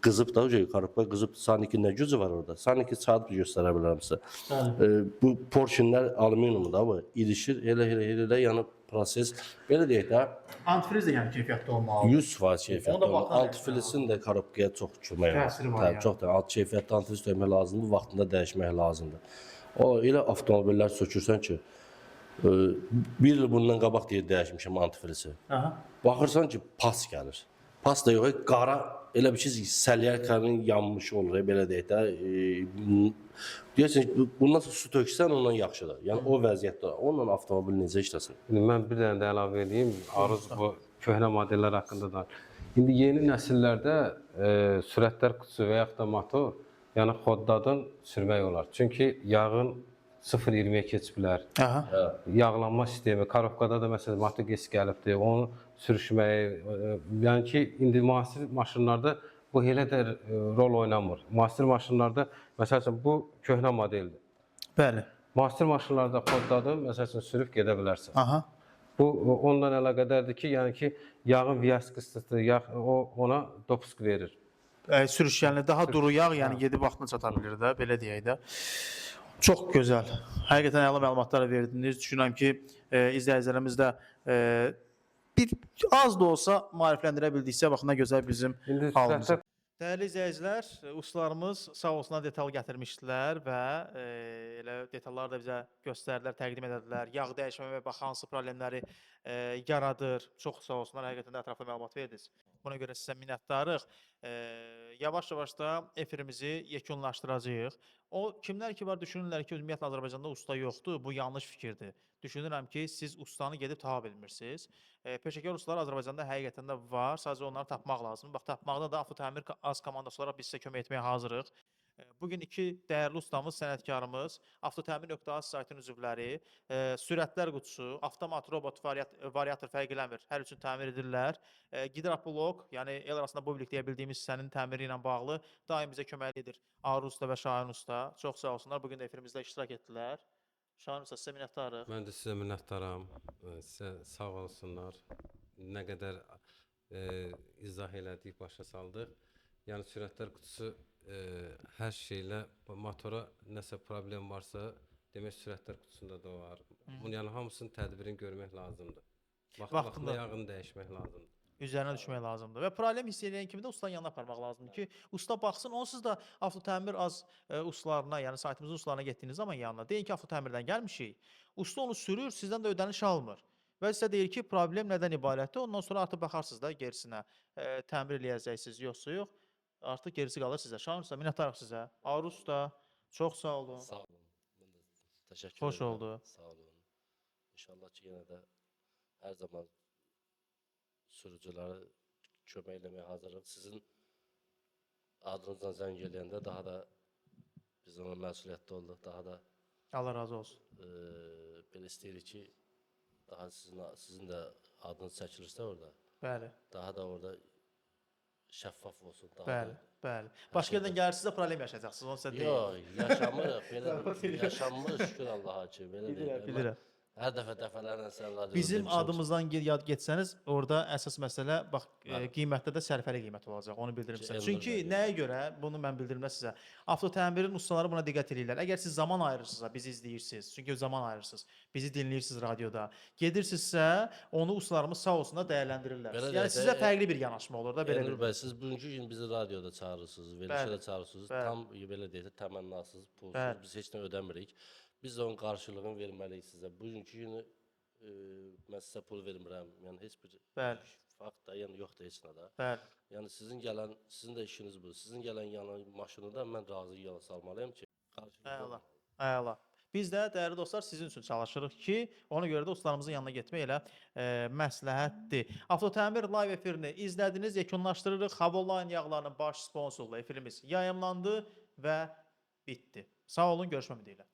qızıb da karobka qızıb sanikin nə gücü var orada? Saniki çağırıb göstərə bilərəm sizə. Bəli. Bu porşinlər alüminiumdur da bu. İlişir, elə yəni proses belə deyək də Antifriz də yəni keyfiyyətli olmalıdır. 100% keyfiyyətli Onu da olmalı. vaxtında Antifrisin də karobkaya çox kömək var. Təsiri var Təbii, yəni. Çox da alt keyfiyyətli antifriz tökmək lazımdır, vaxtında dəyişmək lazımdır. O elə avtomobillər sökürsən ki, bir il bundan qabaq deyir dəyişmişəm antifrizi. Aha. Baxırsan ki, pas gəlir. Pas da yox, qara elə bir şey səlyərkanın yanmışı olur, belə deyək də. Deyirsən ki, bundan sonra su töksən ondan yaxşıdır. Yəni o vəziyyətdə onunla avtomobil necə işləsin? İndi mən bir dənə də əlavə edeyim. Aruz bu köhnə modellər haqqında da. İndi yeni nəsillərdə sürətlər qutusu və yaxud da motor, yəni xoddadın sürmək olar. Çünki yağın 0.20-yə keçib bilər. Aha. Yağlanma sistemi, karobkada da məsələn motor qis gəlibdir. Onun sürüşməyi, yəni ki, indi müasir maşınlarda bu elə də rol oynamır. Müasir maşınlarda məsəl üçün bu köhnə modeldir. Bəli. Müasir maşınlarda kodladım, məsəl üçün sürüb gedə bilərsən. Aha. Bu ondan əlaqədardır ki, yəni ki, yağın viskosluğu, yağ o ona dopusk verir. Sürüşkənli, daha duru yağ, yəni gedib vaxtına çata bilir də, belə deyək də. Çox gözəl. Həqiqətən əla məlumatlar verdiniz. Düşünürəm ki, izləyicilərimiz də bir az da olsa maarifləndirə bildiksə, bax nə gözəl bizim İndi halımız. sürətdə Dəyərli izləyicilər, ustalarımız sağ olsunlar detal gətirmişdilər və elə detalları da bizə göstərdilər, təqdim edədilər. Yağ dəyişmə və bax hansı problemləri yaradır. Çox sağ olsunlar, həqiqətən də ətraflı məlumat verdiniz. Buna görə sizə minnətdarıq. Yavaş-yavaş da efirimizi yekunlaşdıracağıq. O kimlər ki var düşünürlər ki, ümumiyyətlə Azərbaycanda usta yoxdur, bu yanlış fikirdir. Düşünürəm ki, siz ustanı gedib tapa bilmirsiniz. Peşəkar ustalar Azərbaycanda həqiqətən də var, sadəcə onları tapmaq lazımdır. Bax, tapmaqda da Avtotəmir Az komandası olaraq biz sizə kömək etməyə hazırıq. Bu gün iki dəyərli ustamız, sənətkarımız, avtotəmir.az saytının üzvləri, sürətlər qutusu, avtomat, robot, variator fərq eləmir. Hər üçün təmir edirlər. Gidroblok, yəni el arasında bublik deyə bildiyimiz hissənin təmiri ilə bağlı daim bizə kömək edir. Aruz usta və Şahin usta. Çox sağ olsunlar. Bu gün də efirimizdə iştirak etdilər. Şahin usta, sizə minnətdarıq. Mən də sizə minnətdaram. Sizə sağ olsunlar. Nə qədər izah elədik, başa saldıq. Yəni sürətlər qutusu hər şeylə motora nəsə problem varsa, demək sürətlər qutusunda da var. Bunun yəni hamısının tədbirini görmək lazımdır. Vaxtı Vaxtında. vaxtında yağını dəyişmək lazımdır. Üzərinə düşmək lazımdır. Və problem hiss edən kimi də ustanın yanına aparmaq lazımdır ki, usta baxsın, onsuz da avtotəmir az ustalarına, yəni saytımızın ustalarına getdiyiniz zaman yanına deyin ki, avtotəmirdən gəlmişik. Usta onu sürür, sizdən də ödəniş almır. Və sizə deyir ki, problem nədən ibarətdir? Ondan sonra artıq baxarsınız da gerisinə. Təmir eləyəcəksiniz, yoxsa yox. Artıq gerisi qalır sizə. Şahin usta, minnətdarıq sizə. Aruz usta, çox sağ olun. Sağ olun. Mən də təşəkkür Xoş edirəm. oldu. Sağ olun. İnşallah ki, yenə də hər zaman sürücülərə kömək eləməyə hazırıq. Sizin adınızdan zəng eləyəndə daha da biz ona məsuliyyətli olduq. Daha da Allah razı olsun. Belə istəyirik ki, daha sizin də adınız çəkilirsə orada, Bəli. daha da orada şəffaf olsun. Daha Bəli, da bəli. Başqa yerdən gəlirsinizsə problem yaşayacaqsınız, onu sizə deyim. Yox, yaşamırıq. Belə yaşanmır şükür Allaha ki, belə deyil. Bilirəm, bilirəm. Hər dəfə dəfələrlə sən radioda Bizim demişəm ki, adımızdan yad getsəniz, orada əsas məsələ bax qiymətdə də sərfəli qiymət olacaq. Onu bildirim sizə. Elnur Çünki bəy, nəyə görə bunu mən bildirim də sizə. Avtotəmirin ustaları buna diqqət eləyirlər. Əgər siz zaman ayırırsınızsa, bizi izləyirsiniz. Çünki zaman ayırırsınız. Bizi dinləyirsiniz radioda. Gedirsinizsə, onu ustalarımız sağ olsunlar dəyərləndirirlər. Belə Yəni deyək də, sizə fərqli bir yanaşma olur da belə Elnur bir. bəy, siz bugünkü gün bizi radioda çağırırsınız, verilişə Bəli, də çağırırsınız. bəli. Tam belə deyək də təmənnasız, pulsuz, Bəli. biz heç nə ödəmirik. Biz də onun qarşılığını verməliyik sizə. Bugünkü günü mən sizə pul vermirəm. Yəni heç bir Bəli. fakt da, yəni yoxdur heç nə də. Bəli. Yəni sizin gələn, sizin də işiniz budur. Sizin gələn yana maşını da mən razı yana salmalıyam ki, qarşılığı Əla. olmalı. Əla. Biz də dəyərli dostlar sizin üçün çalışırıq ki, ona görə də ustalarımızın yanına getmək elə məsləhətdir. Avtotəmir live efirini izlədiniz, yekunlaşdırırıq. Havoline yağlarının baş sponsorluğu efirimiz yayımlandı və bitdi. Sağ olun, görüşmək ümidi ilə.